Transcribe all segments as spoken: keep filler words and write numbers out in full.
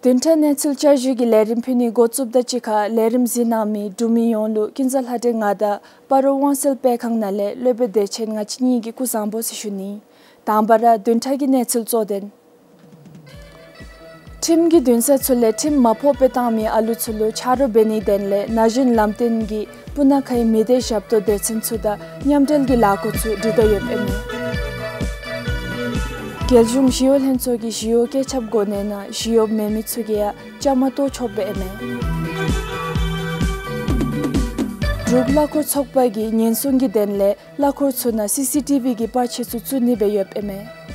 བདུན་ཕྲག་གནས་ཚུལ་བསྐྱར་ཞུའི་ལས་རིམ་ཕུལ་ནི་འགོ་བཙུགསཔ་དང་གཅིག་ཁར་ལས་རིམ་གཟིགས་གནང་མི་འབྲུག་མི་ཡོངས་ལུ་ཀུན་བཟང་ལྷ་སྒྲོན་ང་དང་སྤ་རོ་དབང་གསལ་སྤེལ་ཁང་ནང་ལས་སློབ་དཔོན་བདེ་ཆེན་ང་བཅས་གཉིས་ཀྱིས་སྐུ་གཟུགས་བཟང་པོ་ཟེར་ཞུ་ནི། དང་པ་ར་བདུན་ཕྲག་གི་གནས་ཚུལ་གཙོ་དོན། ཁྲིམས་ཀྱི་འདུན་ས་ཚུ་ལས་ཁྲིམས་མ་ཕོགཔ་སྦེ་བཏང་མི་ཨ་ལུ་ཚུ་ལུ་ཆ་རོགས་འབད་ནིའི་དོན་ལས་ན་གཞོན་ལམ་སྟོན་གྱིས་སྤུ་ན་ཁའི་མི་སྡེ་ཞབས་ཏོག་སྡེ་ཚན་ཚུ་དང་མཉམ་འབྲེལ་གྱི་ལས་འགུལ་ཚུ་སྒྲིག་དོ་ཡོདཔ་ཨིན་མས། རྒྱལ་གཞུང་ཞི་གཡོག་ལྷན་ཚོགས་ཀྱིས་ཞི་གཡོག་བཀོད་ཁྱབ་གོ་གནས་ནང་ཞི་གཡོགཔ་མེད་མི་ཚུ་གིས་ཡང་བཅའ་མར་གཏོགས་ཆོགཔ་ཨིན་མས། འབྲུག་གླ་འཁོར་ཚོགས་པ་གིས་ཉེན་སྲུང་གི་དོན་ལས་གླ་འཁོར་ཚུ་ནང་སི་སི་ཊི་བི་གི་པར་ཆས་ཚུ་བཙུགས་ནི་སྦེ་ཡོདཔ་ཨིན་མས།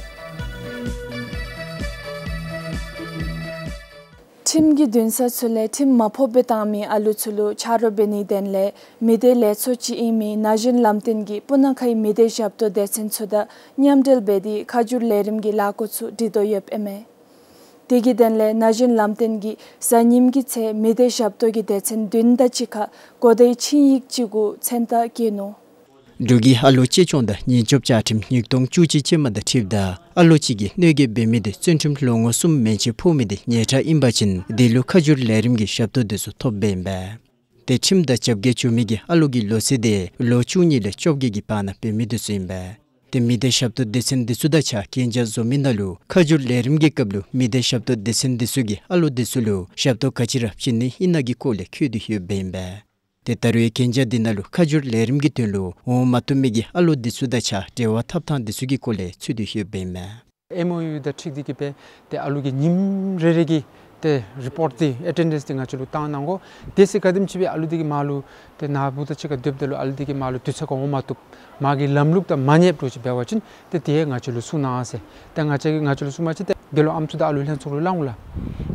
ཁྲིམས་ཀྱི་འདུན་ས་ཚུ་ལས་ཁྲིམས་མ་ཕོགཔ་སྦེ་བཏང་མི་ཨ་ལུ་ཚུ་ལུ་ཆ་རོགས་འབད་ནིའི་དོན་ལས་མི་སྡེ་ལས་ཚོགས་ཅིག་ཨིན་མི་ན་གཞོན་ལམ་སྟོན་གྱིས་སྤུ་ན་ཁའི་མི་སྡེ་ཞབས་ཏོག་སྡེ་ཚན་ཚུ་དང་མཉམ་འབྲེལ་འབད་དེ་ཁ་བསྒྱུར་ལས་རིམ་གྱི་ལས་འགུལ་ཚུ་སྒྲིག་དོ་ཡོདཔ་ཨིན་མས། དེ་གི་དོན་ལས་ན་གཞོན་ལམ་སྟོན་གྱིས་གཟའ་ཉིམ་གྱི་ཚེ་མི་སྡེ་ཞབས་ཏོག་གི་སྡེ་ཚན་བདུན་དང་གཅིག་ཁར་གོ་བརྡའི་ཆིངས་ཡིག་ཅིག་གུ་མཚན་རྟགས་བཀོད་ནུག། འབྲུག་གི་ཨ་ལོ་གཅེས་སྐྱོང་དང་ཉེན་སྐྱོབ་བཅའ་ཁྲིམས་ཉིས་སྟོང་བཅུ་གཅིག་ཅན་མ་དང་འཁྲིལཝ་ད་ཨ་ལོ་གཅིག་གིས་གནོད་འགེལ་འབད་མི་དེ་བཙོན་ཁྲིམས་ལོ་ངོ་གསུམ་མན་ཆད་ཕོག་མི་དེ་ཉེས་ཁྲག་ཨིན་པ་ཅིན་དེ་ལུ་ཁ་བསྒྱུར་ལས་རིམ་གྱི་ཞབས་ཏོག་དེ་ཚུ་ཐོབ་འབདཝ་ཨིན་པས། ཏེ་ཁྲིམས་དང་རྒྱབ་འགལ་བྱུང་མི་གི་ཨ་ལོ་གི་ལོ་ཚད་དེ་ལོ་བཅུ་གཉིས་ལས་བཅོ་བརྒྱད་ཀྱི་བར་ན་འབད་མི་དེ་ཚུ་ཨིན་པས། ཏེ་མི་སྡེ་ཞབས་ཏོག་སྡེ་ཚན་དེ་ཚུ་དང་གཅིག་ཁར་གན་རྒྱ་བཟོ་མི་ནང་ལུ་ཁ་བསྒྱུར་ལས་རིམ་གྱི་སྐབས་ལུ་མི་སྡེ་ཞབས་ཏོག་སྡེ་ཚན་དེ་ཚུ་གིས་ཨ་ལོ་དེ་ཚུ་ལུ་ཞབས་ཏོག་ག་ཅི་ར་བྱིན་ནི་ཨིན་ན་གི་སྐོར་ལས་འཁོད་དེ་ཡོདཔ་ཨིན་པས། ཏེ་ད་རུང་གན་རྒྱ་དེ་ནང་ལུ་ཁ་བསྒྱུར་ལས་རིམ་གྱི་དོན་ལུ་འོང་མ་བཏུབ་མི་གི་ཨ་ལོ་དེ་ཚུ་དང་གཅིག་ཁར་འབྲེལ་བ་འཐབ་ཐངས་དེ་ཚུ་གི་སྐོར་ལས་ཚུད་དེ་ཡོདཔ་ཨིན་མས། ཨེམ་ཨོ་ཡུ་དང་འཁྲིལ་ཏེ་གིས་སྦེ་ཏེ་ཨ་ལོ་གི་ཉིནམ་རེ་རེ་གི་ཏེ་རི་པོརཊ་དེ་ཨེ་ཊེན་ཌེནསི་དེ་ང་བཅས་ལུ་བཏང་གནང་དགོ། དེ་ཚེ་ག་དེམ་ཅིག་སྦེ་ཨ་ལོ་དེ་གིས་མར་ལུ་ཏེ་ནཱ་བུ་དང་གཅིག་ཁར་སྡོདཔ་ད་ལུ་ཨ་ལོ་དེ་གིས་མར་ལུ་དུས་ཚོད་ཁར་འོང་མ་བཏུབ། མ་གི་ལམ་ལུགས་དང་མ་ཉེསཔ་འདྲཝ་ཅིག་འབད་བ་ཅིན་ཏེ་དེ་ང་བཅས་ལུ་གསུང་གནང་ཟེར། ཏེ་ང་བཅས་ཀྱིས་ང་བཅས་ལུ་གསུངམ་ཅིག་ཏེ་དགེ་སློང་ཨམ་སྲུ་དང་ཨ་ལོ་ལྷན་ཚོགས་ལུ་སླབ་འོང་ལགས།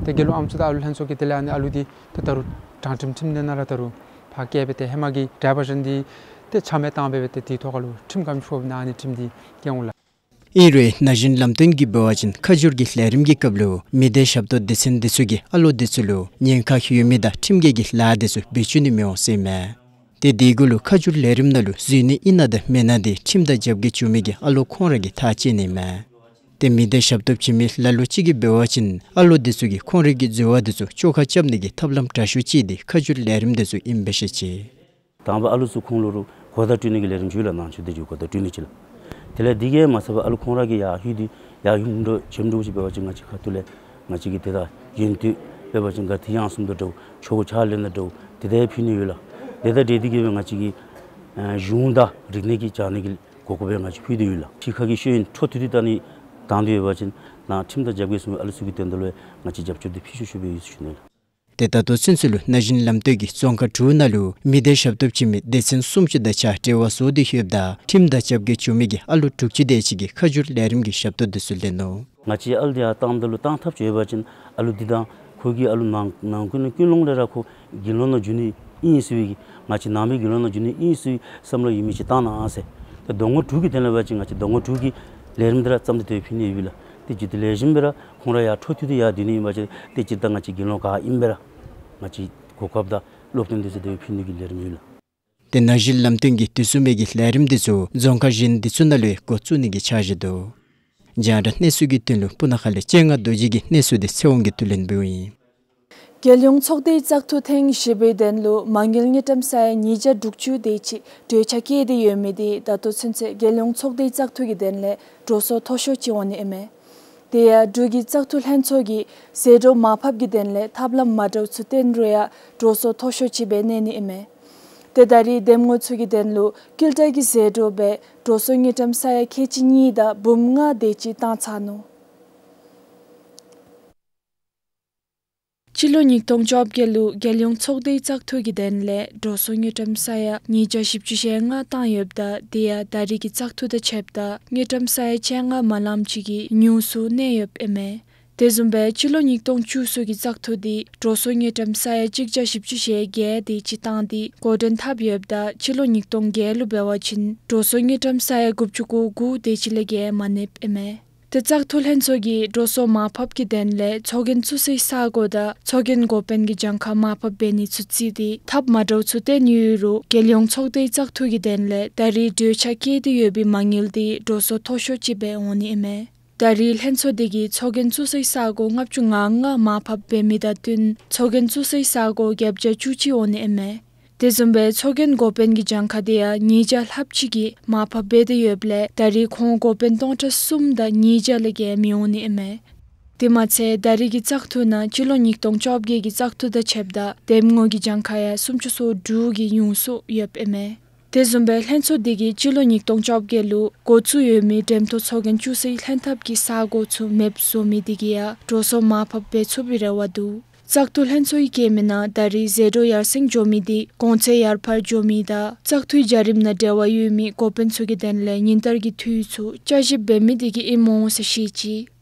ཏེ་དགེ་སློང་ཨམ་སྲུ་དང་ཨ་ལོ་ལྷན་ཚོགས་ཀྱིས་དེ་ལས་ཨ་ནི་ཨ་ལོ་དེ་ཏེ་ད་རུང་དྲང་ཁྲིམས་ཁྲིམས་གནས་ནང་ར་ད་རུང་ཕར་བསྐྱལ་སྦེ་ཏེ་ཧེ་མ་གི་ཌའི་བར་ཤཱན་དེ་ཏེ་ཆ་མེད་བཏང་སྦེ་སྦེ་ཏེ་དེའི་ཐོག་ཁར་ལུ་ཁྲིམས་ཀ་ཕྱོགས་ནང་ཨ་ནི་ཁྲིམས་དེ་བཀལ་འོང་ལགས། ཨིན་རུང་ན་གཞོན་ལམ་སྟོན་གྱིས་འབད་བ་ཅིན་ཁ་བསྒྱུར་གྱི་ལས་རིམ་གྱི་སྐབས་ལུ་མི་སྡེ་ཞབས་ཏོག་སྡེ་ཚན་དེ་ཚུ་གིས་ཨ་ལོ་དེ་ཚུ་ལུ་ཉེན་ཁ་ཡོད་མི་དང་ཁྲིམས་འགལ་གྱི་ལཱ་དེ་ཚུ་འབད་བཅུག་ནི་མི་འོང་ཟེར་ཨིན་མས། ཏེ་དེ་གུ་ལུ་ཁ་བསྒྱུར་ལས་རིམ་ནང་ལུ་འཛུལ་ནི་ཨིན་ན་དང་མེན་ན་དེ་ཁྲིམས་དང་རྒྱབ་འགལ་བྱུང་མི་གི་ཨ་ལོ་ཁོང་ར་གིས་ཐག་བཅད་ནི་ཨིན་མས། ཏེ་མི་སྡེ་ཞབས་ཏོག་བྱིན་མི་ལ་ལུ་ཅིག་གིས་འབད་བ་ཅིན་ཨ་ལོ་དེ་ཚུ་གིས་ཁོང་རའི་གི་འཛོལ་བ་དེ་ཚུ་བཅོ་ཁ་རྐྱབ་ནི་གི་ཐབས་ལམ་དྲག་ཤོས་ཅིག་དེ་ཁ་བསྒྱུར་ལས་རིམ་དེ་ཚུ་ཨིནམ་སྦེ་ཤེས་ཅི། དང་པ་ཨ་ལོ་ཚུ་ཁོང་ལུ་རུང་གོ་བརྡ་སྤྲོད་ནི་གི་ལས་རིམ་ཅིག་ཡོད་ལགས། ནང་ཆོས་སྡེ་ཅིག་གོ་བརྡ་སྤྲོད་ནི་ཅིག་ལགས། དེ་ལས་དེ་གིས་མ་ཚད་པར་ཨ་ལོ་ཁོང་ར་གིས་ཡར་ལྷོད་དེ་ཡར་ལྷོད་འགྲོ་བྱོནམ་འདྲཝ་ཅིག་འབད་བ་ཅིན་ང་བཅས་ཁ་ཐུག་ལས་ང་བཅས་ཀྱིས་དེ་དང་ཡོན་ཏན་འབད་བ་ཅིན་ག་ཏེ་ཡང་སུམ་དོ་འདྲཝ་ཆོ་ག་ཕྱག་ལེན་དོ་འདྲཝ་དེ་དེ་ཕུལ་ནི་ཡོད་ལགས། དེ་དང་འབྲེལ་ཏེ་གིས་སྦེ་ང་བཅས་ཀྱིས་ཨེ་གཞུང་དང་རིག་གནས་ཀྱི་སྦྱང་ནི་གི་གོ་སྐབས་སྦེ་ང་བཅས་ཕུལ་ཏེ་ཡོད་ལགས། ཕྱི་ཁ་གི་ཤེས་ཡོན་འཕྲོ་མཐུད་དེ་བཏང་ནི་བཏང་སྟེ་ཡོད་པ་ཅིན་ནཱ་ཁྲིམས་དང་རྒྱབ་འགལ་སོང་བའི་ཨ་ལོ་ཚུ་གི་དོན་དག་ལུ་ང་བཅས་རྒྱབ་སྐྱོར་དེ་ཕུལ་ཤོག་ཤོག་སྦེ་ཡོད་ཟེར་ཞུ་ནི་ལགས། ཏེ་ད་ལྟོ་ཚུན་ཚོད་ལུ་ན་གཞོན་ལམ་སྟོན་གྱིས་རྫོང་ཁག་དྲུག་ནང་ལུ་མི་སྡེ་ཞབས་ཏོག་བྱིན་མི་སྡེ་ཚན་སུམ་ཅུ་དང་གཅིག་ཁར་འབྲེལ་བ་བཟོ་སྟེ་ཡོདཔ་ད་ཁྲིམས་དང་རྒྱབ་འགལ་བྱུང་མི་གི་ཨ་ལོ་དྲུག་ཅུ་དེ་ཅིག་གིས་ཁ་བསྒྱུར་ལས་རིམ་གྱི་ཞབས་ཏོག་དེ་ཚུ་ལེན་ནུག། ང་བཅས་ཨ་ལོ་དེ་ཡར་བཏངམ་ད་ལུ་བཏང་ཐག་བཅད་ཡོད་པ་ཅིན་ཨ་ལོ་དེ་དང་ཁོ་གི་ཨ་ལོ་ནང་ནང་ཀུན་ནི་ཀུན་སློང་ལས་ར་ཁོ་དགེ་སློང་ནང་འགྱོ་ནི་ཨིན་ཟེར་བའི་གི་ང་བཅས་ནང་པའི་དགེ་སློང་ནང་འགྱོ་ནི་ཨིན་ཟེར་བསམ་བློ་ཡོད་མི་ཅིག་བཏང་གནང་ཟེར། ཏེ་ཟླ་ངོ་དྲུག་གི་དོན་ལས་འབད་བ་ཅིན་ང་བཅས་ཟླ་ངོ་དྲུག་གི་ལས་རིམ་དེ་ར་བརྩམས་ཏེ་དེ་ཕུལ་ནི་ཡོད་ལགས། ཏེ་ཇི་ལྟར་ལེགས་ཤོམ་སྦེ་ར་ཁོང་ར་ཡར་འཕྲོ་མཐུད་དེ་ཡར་སྡོད་ནི་ཨིན་པ་ཅིན་ཏེ་སྤྱིར་བཏང་ང་བཅས་དགེ་སློང་ག་ཨིནམ་སྦེ་ར་ང་བཅས་གོ་སྐབས་དང་སློབ་སྟོན་དེ་ཚུ་དེ་ཕུལ་ནི་གི་ལས་རིམ་ཡོད་ལགས། ཏེ་ན་གཞོན་ལམ་སྟོན་གྱིས་དེ་བཟུམ་མའི་གི་ལས་རིམ་དེ་ཚུ་རྫོང་ཁག་གཞན་དེ་ཚུ་ནང་ལུ་ཡང་འགོ་བཙུགས་ནི་གི་འཆར་གཞི་འདུག། རྒྱང་བསྒྲགས་གནས་ཚུལ་གྱི་དོན་ལུ་སྤུ་ན་ཁ་ལས་སྤྱན་སྔ་རྡོ་རྗེ་གི་གནས་ཚུལ་དེ་ཚེ་དབང་གིས་བསྡུ་ལེན་འབདཝ་ཨིན། རྒྱལ་ཡོངས་ཚོགས་སྡེའི་བཙག་འཐུ་ཐེངས་བཞི་པའི་དོན་ལུ་མ་དངུལ་དངུལ་ཀྲམ་ས་ཡ་ཉིས་བརྒྱ་དྲུག་ཅུ་དེ་ཅིག་གྲོས་འཆར་བཀོད་དེ་ཡོད་མི་དེ་ད་ལྟོ་ཚུན་ཚོད་རྒྱལ་ཡོངས་ཚོགས་སྡེའི་བཙག་འཐུ་གི་དོན་ལས་འགྲོ་སོང་མཐོ་ཤོས་ཅིག་འོང་ནི་ཨིན་མས། དེ་ཡང་འབྲུག་གི་བཙག་འཐུ་ལྷན་ཚོགས་ཀྱིས་ཟད་འགྲོ་མར་ཕབ་ཀྱི་དོན་ལས་ཐབས་ལམ་མ་འདྲཝ་ཚུ་བཏོན་རུང་ཡང་འགྲོ་སོང་མཐོ་ཤོས་ཅིག་སྦེ་གནས་ནི་ཨིན་མས། ཏེ་ད་རེས་འདེམས་ངོ་ཚུ་གི་དོན་ལུ་ཀིལ་ཊར་གྱི་ཟད་འགྲོ་སྦེ་འགྲོ་སོང་དངུལ་ཀྲམ་ས་ཡ་ཁལ་གཅིག་གཉིས་དང་འབུམ་ལྔ་དེ་ཅིག་བཏང་ཚར་ནུག། སྤྱི་ལོ་ཉིས་སྟོང་བཅོ་བརྒྱད་ལུ་རྒྱལ་ཡོངས་ཚོགས་སྡེའི་བཙག་འཐུ་གི་དོན་ལས་འགྲོ་སོང་དངུལ་ཀྲམ་ས་ཡ་ཉིས་བརྒྱ་བཞི་བཅུ་ཞེ་ལྔ་བཏང་ཡོདཔ་ད་དེ་ཡང་ད་རེས་ཀྱི་བཙག་འཐུ་དང་ཕྱདཔ་ད་དངུལ་ཀྲམ་ས་ཡ་བཅོ་ལྔ་མ་ལངམ་ཅིག་གིས་ཉུང་སུ་གནས་ཡོདཔ་ཨིན་མས། དེ་བཟུམ་སྦེ་སྤྱི་ལོ་ཉིས་སྟོང་བཅུ་གསུམ་གྱི་བཙག་འཐུ་དེ་འགྲོ་སོང་དངུལ་ཀྲམ་ས་ཡ་གཅིག་བརྒྱ་བཞི་བཅུ་ཞེ་བརྒྱད་དེ་ཅིག་བཏང་སྟེ་འགོ་འདྲེན་འཐབ་ཡོདཔ་ད་སྤྱི་ལོ་ཉིས་སྟོང་བརྒྱད་ལུ་འབད་བ་ཅིན་འགྲོ་སོང་དངུལ་ཀྲམ་ས་ཡ་དགུ་བཅུ་གོ་དགུ་དེ་ཅིག་ལས་བརྒལ་མ་གནསཔ་ཨིན་མས། ཏེ་བཙག་འཐུ་ལྷན་ཚོགས་ཀྱིས་འགྲོ་སོང་མར་ཕབ་ཀྱི་དོན་ལས་ཚོགས་རྒྱན་བཙུགས་སའི་ས་གོ་དང་ཚོགས་རྒྱན་འགོ་དཔོན་གྱི་གྱངས་ཁ་མར་ཕབ་འབད་ནི་ཚུ་བརྩིས་ཏེ་ཐབས་མ་འདྲཝ་ཚུ་བཏོན་ཡོད་རུང་རྒྱལ་ཡོངས་ཚོགས་སྡེའི་བཙག་འཐུ་གི་དོན་ལས་ད་རེས་གྲོས་འཆར་བཀོད་དེ་ཡོད་པའི་མ་དངུལ་དེ་འགྲོ་སོང་མཐོ་ཤོས་ཅིག་སྦེ་འོང་ནི་ཨིན་མས། ད་རེས་ལྷན་ཚོགས་འདི་གིས་ཚོགས་རྒྱན་བཙུགས་སའི་ས་གོ་ལྔ་བཅུ་ང་ལྔ་མར་ཕབ་འབད་མི་དང་བསྟུན་ཚོགས་རྒྱན་བཙུགས་སའི་ས་གོ་བརྒྱད་བརྒྱ་བཅུ་གཅིག་འོང་ནི་ཨིན་མས། དེ་བཟུམ་སྦེ་ཚོགས་རྒྱན་འགོ་དཔོན་གྱི་གྱངས་ཁ་དེ་ཡང་ཉིས་བརྒྱ་ལྷགཔ་ཅིག་གིས་མར་ཕབ་འབད་དེ་ཡོདཔ་ལས་ད་རེས་ཁོང་འགོ་དཔོན་སྟོང་ཕྲག་གསུམ་དང་ཉིས་བརྒྱ་ལས་བརྒལ་མི་འོང་ནི་ཨིན་མས། དེ་མ་ཚད་ད་རེས་ཀྱི་བཙག་འཐུ་ནང་སྤྱི་ལོ་ཉིས་སྟོང་བཅོ་བརྒྱད་ཀྱི་བཙག་འཐུ་དང་ཕྱདཔ་ད་འདེམས་ངོ་གི་གྱངས་ཁ་ཡང་སུམ་ཅུ་སོ་དྲུག་གིས་ཉུང་སུ་ཡོདཔ་ཨིན་མས། དེ་བཟུམ་སྦེ་ལྷན་ཚོགས་འདི་གིས་སྤྱི་ལོ་ཉིས་སྟོང་བཅོ་བརྒྱད་ལུ་འགོ་བཙུགས་ཡོད་མི་འགྲེམ་ཐོག་ཚོགས་རྒྱན་བཙུགས་སའི་ལྷན་ཐབས་ཀྱི་ས་གོ་ཚུ་མེདཔ་བཟོ་མི་འདི་གིས་ཡང་འགྲོ་སོང་མར་ཕབ་འབད་ཚུགས་པའི་རེ་བ་འདུག། བཙག་འཐུ་ལྷན་ཚོགས་ཀྱིས་བཀོད་མི་ནང་ད་རེས་ཟད་འགྲོ་ཡར་སེང་འགྱོ་མི་འདི་གོང་ཚད་ཡར་འཕར་འགྱོ་མི་དང་བཙག་འཐུའི་བྱ་རིམ་ནང་འབྲེལ་བ་ཡོད་མི་འགོ་དཔོན་ཚུ་གི་དོན་ལས་ཉིན་ལྟར་གྱི་འཐུས་ཚུ་བསྐྱར་ཞིབ་འབད་མི་འདི་གིས་ཨིནམ་འོང་ཟེར་བཤད་ཅི།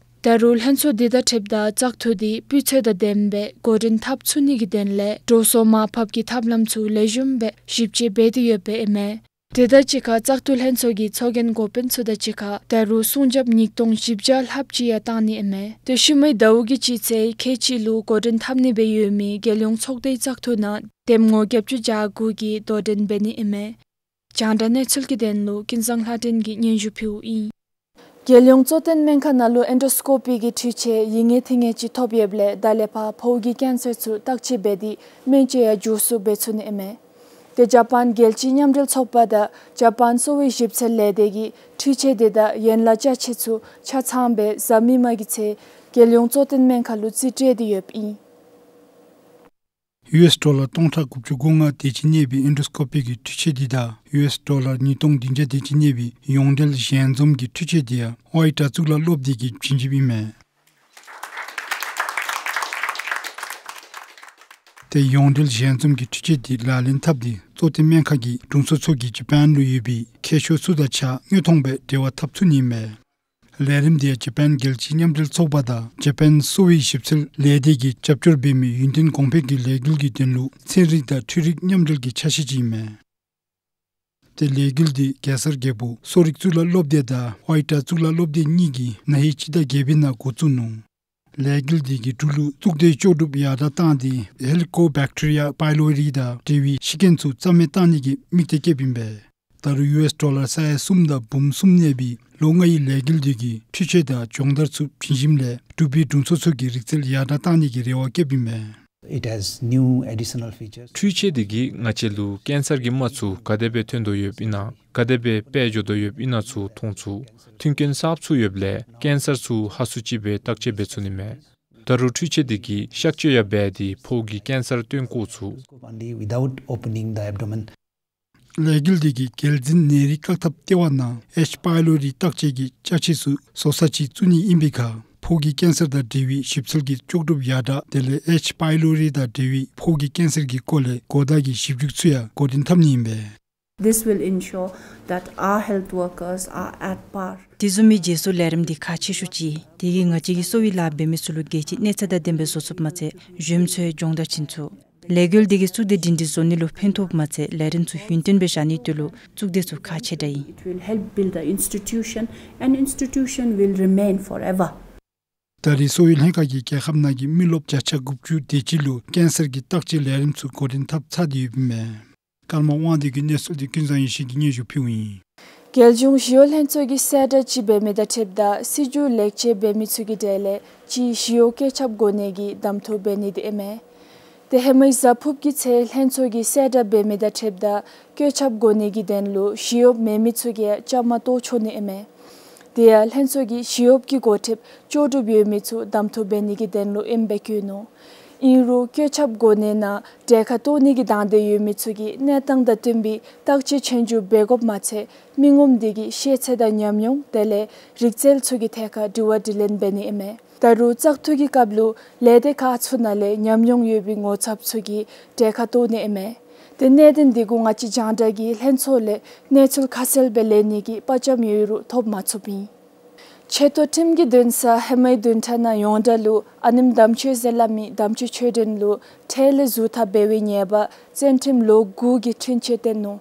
ད་རུང་ལྷན་ཚོགས་འདི་དང་འཁྲིལཝ་ད་བཙག་འཐུ་འདི་སྤུས་ཚད་དང་ལྡནམ་སྦེ་འགོ་འདྲེན་འཐབ་ཚུགས་ནི་གི་དོན་ལས་འགྲོ་སོང་མར་ཕབ་ཀྱི་ཐབས་ལམ་ཚུ་ལེགས་ཤོམ་སྦེ་ཞིབ་དཔྱད་འབད་དེ་ཡོདཔ་ཨིན་མས། དེ་དང་གཅིག་ཁར་བཙག་འཐུ་ལྷན་ཚོགས་ཀྱི་ཚོགས་རྒྱན་འགོ་དཔོན་ཚུ་དང་གཅིག་ཁར་ད་རུང་སྲུང་རྒྱབ་ཉིས་སྟོང་བཞི་བརྒྱ་ལྷགཔ་ཅིག་ཡང་བཏང་ནི་ཨིན་མས། དེ་ཤུལ་མའི་ཟླཝ་གི་སྤྱི་ཚེས་ཁལ་གཅིག་ལུ་འགོ་འདྲེན་འཐབ་ནི་སྦེ་ཡོད་མི་རྒྱལ་ཡོངས་ཚོགས་སྡེའི་བཙག་འཐུ་ནང་འདེམས་ངོ་བརྒྱད་ཅུ་གྱ་དགུ་གིས་དོ་འགྲན་འབད་ནི་ཨིན་མས། རྒྱང་བསྒྲགས་གནས་ཚུལ་གྱི་དོན་ལུ་ཀུན་བཟང་ལྷ་སྒྲོན་གྱིས་སྙན་ཞུ་ཕུལཝ་ཨིན། རྒྱལ་ཡོངས་གཙོ་བསྟེན་སྨན་ཁང་ནང་ལུ་ཨེན་ཌོ་སི་ཀོ་པི་གི་འཕྲུལ་ཆས་ཡིན་ངེས་ཐིང་ངེས་ཅིག་ཐོབ་ཡོདཔ་ལས་ད་ལས་ཕར་ཕོཝ་གི་ཀེན་སར་ཚུ་བརྟག་དཔྱད་འབད་དེ་སྨན་བཅོས་ཡང་མགྱོགས་སུ་འབད་ཚུགས་ནི་ཨིན་མས། དེ་ཇ་པཱན་རྒྱལ་སྤྱིའི་མཉམ་འབྲེལ་ཚོགས་པ་དང་ཇ་པཱན་གསོ་བའི་ཞིབ་འཚོལ་ལས་སྡེ་གིས་འཕྲུལ་ཆས་དེ་དང་ཡན་ལག་ཅ་ཆས་ཚུ་ཆ་ཚང་སྦེ་གཟའ་མིག་དམར་གྱི་ཚེ་རྒྱལ་ཡོངས་གཙོ་བསྟེན་སྨན་ཁང་ལུ་རྩིས་སྤྲོད་དེ་ཡོདཔ་ཨིན། ཡུ་ཨེསི་ཌོ་ལར་སྟོང་ཕྲག་དགུ་བཅུ་གོ་ལྔ་དེ་ཅིག་གནས་པའི་ཨེན་ཌོ་སི་ཀོ་པི་གི་འཕྲུལ་ཆས་འདི་དང་ཡུ་ཨེསི་ཌོ་ལར་ཉིས་སྟོང་བདུན་བརྒྱ་དེ་ཅིག་གནས་པའི་ཡོངས་འབྲེལ་ཞལ་འཛོམས་ཀྱི་འཕྲུལ་ཆས་འདི་ཡང་ཝའི་ཊ་གཙུག་ལག་སློབ་སྡེ་གིས་བྱིན་བཞེསཔ་ཨིན་མས། དེ་ཡོངས་འབྲེལ་ཞལ་འཛོམས་ཀྱི་འཕྲུལ་ཆས་འདི་ལག་ལེན་འཐབ་སྟེ་གཙོ་བསྟེན་སྨན་ཁང་གི་དྲུང་འཚོ་ཚུ་གིས་ཇ་པཱན་ལུ་ཡོད་པའི་མཁས་མཆོག་ཚུ་དང་གཅིག་ཁར་དངོས་མཐོང་སྦེ་འབྲེལ་བ་འཐབ་ཚུགས་ནི་ཨིན་མས། ལས་རིམ་འདི་ཇ་པཱན་རྒྱལ་སྤྱིའི་མཉམ་འབྲེལ་ཚོགས་པ་དང་ཇ་པཱན་གསོ་བའི་ཞིབ་འཚོལ་ལས་སྡེ་གིས་རྒྱབ་སྐྱོར་འབད་མི་ཡུན་བརྟན་གོང་འཕེལ་གྱི་ལས་འགུལ་གྱི་དོན་ལུ་ཚན་རིག་དང་འཕྲུལ་རིག་མཉམ་འབྲེལ་གྱི་ཆ་ཤས་ཅིག་ཨིན་མས། དེ་ལས་འགུལ་འདི་གེ་སར་རྒྱལ་པོ་གསོ་རིག་གཙུག་ལག་སློབ་སྡེ་དང་ཝའི་ཊ་གཙུག་ལག་སློབ་སྡེ་གཉིས་ཀྱིས་ན་ཧིང་སྤྱི་ཟླ་བརྒྱད་པའི་ནང་འགོ་བཙུགས་ནུག། ལས་འགུལ་འདི་གི་འབྲུག་ལུ་གཙུག་སྡེའི་ལྕོགས་གྲུབ་ཡར་དྲག་བཏང་སྟེ་ཧེ་ལི་ཀོ་བེག་ཊི་རི་ཡ་པའི་ལོ་རི་དང་འབྲེལ་བའི་ཤི་རྐྱེན་ཚུ་རྩ་མེད་བཏང་ནི་གི་དམིགས་གཏད་བསྐྱེདཔ་ཨིན་པས། ད་རུང་ཡུ་ཨེསི་ཌོ་ལར་ས་ཡ་གསུམ་དང་འབུམ་གསུམ་གནས་པའི་ལོ་ལྔའི་ལས་འགུལ་འདི་གིས་འཕྲུལ་ཆས་དང་སྦྱོང་བརྡར་ཚུ་བྱིན་ཞིནམ་ལས་འབྲུག་པའི་དྲུང་འཚོ་ཚུ་གི་རིག་རྩལ་ཡར་དྲག་བཏང་ནི་གི་རེ་བ་བསྐྱེདཔ་ཨིན་པས། It has new additional features. འཕྲུལ་ཆས་འདི་གིས་ང་བཅས་ལུ་ཀེན་སར་གྱི་རྨ་ཚུ་ག་དེ་སྦེ་ཐོན་དོ་ཡོདཔ་ཨིན་ན་ག་དེ་སྦེ་དཔལ་འབྱོར་དོ་ཡོདཔ་ཨིན་ན་ཚུ་མཐོང་ཚུགས། མཐུན་རྐྱེན་གསརཔ་ཚུ་ཡོདཔ་ལས་ཀེན་སར་ཚུ་ཧ་སུ་ཅིག་སྦེ་བརྟག་དཔྱད་འབད་ཚུགས་ནི་མས། ད་རུང་འཕྲུལ་ཆས་འདི་གིས་གཤག་བཅོས་ཡང་འབད་དེ་ཕོཝ་གི་ཀེན་སར་སྟོན་བཀོ་ཚུགས། Only without opening the abdomen. ལས་འགུལ་འདི་གིས་རྒྱལ་འཛིན་ནད་རིགས་བཀག་ཐབས་ལྟེ་བ་ནང་ཨེཆ་པའི་ལོ་རི་བརྟག་དཔྱད་ཀྱི་ཅ་ཆས་ཚུ་བཟོ་ས་ཅིག་བཙུགས་ནི་ཨིན་པའི་ཁར་ཕོཝ་གི་ཀེན་སར་དང་འབྲེལ་བའི་ཞིབ་འཚོལ་གྱི་ལྕོགས་གྲུབ་ཡར་དྲག་དེ་ལས་ཨེཆ་པའི་ལོ་རི་དང་འབྲེལ་བའི་ཕོཝ་གི་ཀེན་སར་གྱི་སྐོར་ལས་གོ་བརྡ་གི་ཞིབ་འཇུག་ཚུ་ཡང་འགོ་འདྲེན་འཐབ་ནི་ཨིན་པས། This will ensure that our health workers are at par. དེ་བཟུམ་མའི་རྗེས་སུ་ལས་རིམ་འདི་ཁག་ཆེ་ཤོས་ཅིག་ཨིན། དེ་གིས་ང་བཅས་ཀྱི་གསོ་བའི་ལཱ་འབད་མི་ཚུ་ལུ་རྒྱལ་སྤྱིའི་གནས་ཚད་དང་ལྡནམ་སྦེ་བཟོ་ཚུགསཔ་མ་ཚད་གཞོནམ་ཚུ་ཡང་སྦྱོང་བརྡར་བྱིན་ཚུགས། ལས་འགུལ་འདི་གིས་གཙུག་སྡེ་སྒྲིང་སྒྲིང་བཟོ་ནི་ལུ་ཕན་ཐོགསཔ་མ་ཚད་ལས་རིམ་ཚུ་ཡུན་བརྟན་སྦེ་བཞག་ནིའི་དོན་ལུ་གཙུག་སྡེ་ཚུ་ཁག་ཆེ་དྲགས་ཨིན། It will help build the institution, and institution will remain forever. ད་རེས་གསོ་བའི་ལྷན་ཁག་གིས་རྒྱལ་ཁབ་ནང་གི་མི་རློབས་བརྒྱ་ཆ་དགུ་བཅུ་དེ་ཅིག་ལུ་ཀེན་སར་གྱི་བརྟག་དཔྱད་ལས་རིམ་ཚུ་འགོ་འདྲེན་འཐབ་ཚར་ཏེ་ཡོདཔ་ཨིན་མས། ཀརྨ་དབང་འདུས་ཀྱི་གནས་ཚུལ་འདི་ཀུན་བཟང་ཡེ་ཤེས་ཀྱིས་སྙན་ཞུ་ཕུལཝ་ཨིན། རྒྱལ་གཞུང་ཞི་གཡོག་ལྷན་ཚོགས་ཀྱིས་གསལ་བསྒྲགས་ཅིག་འབད་མི་དང་འཁྲིལཝ་ད་སྲིད་བྱུས་ལེགས་བཅོས་འབད་མི་ཚུ་གི་གྲས་ལས་གཅིག་ཞི་གཡོག་བཀོད་ཁྱབ་གོ་གནས་ཀྱི་གདམ་འཐུ་འབད་ནི་འདི་ཨིན་མས། དེ་ཧེ་མའི་གཟའ་ཕུརཔ་གི་ཚེས་ལྷན་ཚོགས་ཀྱིས་གསལ་བསྒྲགས་འབད་མི་དང་འཁྲིལཝ་ད་བཀོད་ཁྱབ་གོ་གནས་ཀྱི་དོན་ལུ་ཞི་གཡོགཔ་མེད་མི་ཚུ་གིས་ཡང་བཅའ་མར་གཏོགས་ཆོག་ནི་ཨིན་མས། དེ་ཡང་ལྷན་ཚོགས་ཀྱིས་ཞི་གཡོགཔ་གི་འགོ་ཁྲིདཔ་ལྕོགས་གྲུབ་ཡོད་མི་ཚུ་གདམ་འཐུ་འབད་ནི་གི་དོན་ལུ་ཨིནམ་སྦེ་བཀོད་ནུག། ཨིན་རུང་བཀོད་ཁྱབ་གོ་གནས་ནང་གྲལ་ཁར་གཏོགས་ནི་གི་དང་འདོད་ཡོད་མི་ཚུ་གིས་གནས་སྟངས་དང་བསྟུན་པའི་བརྟག་དཔྱད་ཆོས་རྒྱུགས་འབད་དགོཔ་མ་ཚད་མི་ངོམ་འདི་གི་ཤེས་ཚད་དང་ཉམས་མྱོང་དེ་ལས་རིག་རྩལ་ཚུ་གི་ཐད་ཁར་དྲི་བ་དྲིས་ལན་འབད་ནི་ཨིན་མས། ད་རུང་བཙག་འཐུ་གི་སྐབས་ལུ་ལས་སྡེ་ཁག་ཚུ་ནང་ལས་ཉམས་མྱོང་ཡོད་པའི་ངོ་ཚབ་ཚུ་གིས་གྲལ་ཁར་གཏོགས་ནི་ཨིན་མས། དེ་གནད་དོན་འདི་གུ་ང་བཅས་རྒྱང་བསྒྲགས་ཀྱིས་ལྷན་ཚོགས་ལས་གནས་ཚུལ་ཁ་གསལ་སྦེ་ལེན་ནི་གི་དཔའ་བཅམ་ཡོད་རུང་ཐོབ་མ་ཚུགསཔ་ཨིན། ཆེ་མཐོ་ཁྲིམས་ཀྱི་འདུན་ས་ཧེ་མའི་བདུན་ཕྲག་ནང་ཡོངས་གྲགས་ལུ་ཨ་ནེམ་དམ་ཆོས་ཟེར་སླབ་མི་དམ་ཆོས་ཆོས་སྒྲོན་ལུ་ཁྲལ་ལས་ཟུར་ཐབས་འབད་བའི་ཉེས་པ་བཙོན་ཁྲིམས་ལོ་དགུ་གི་འཁྲུན་ཆོད་བཏོན་ནུག།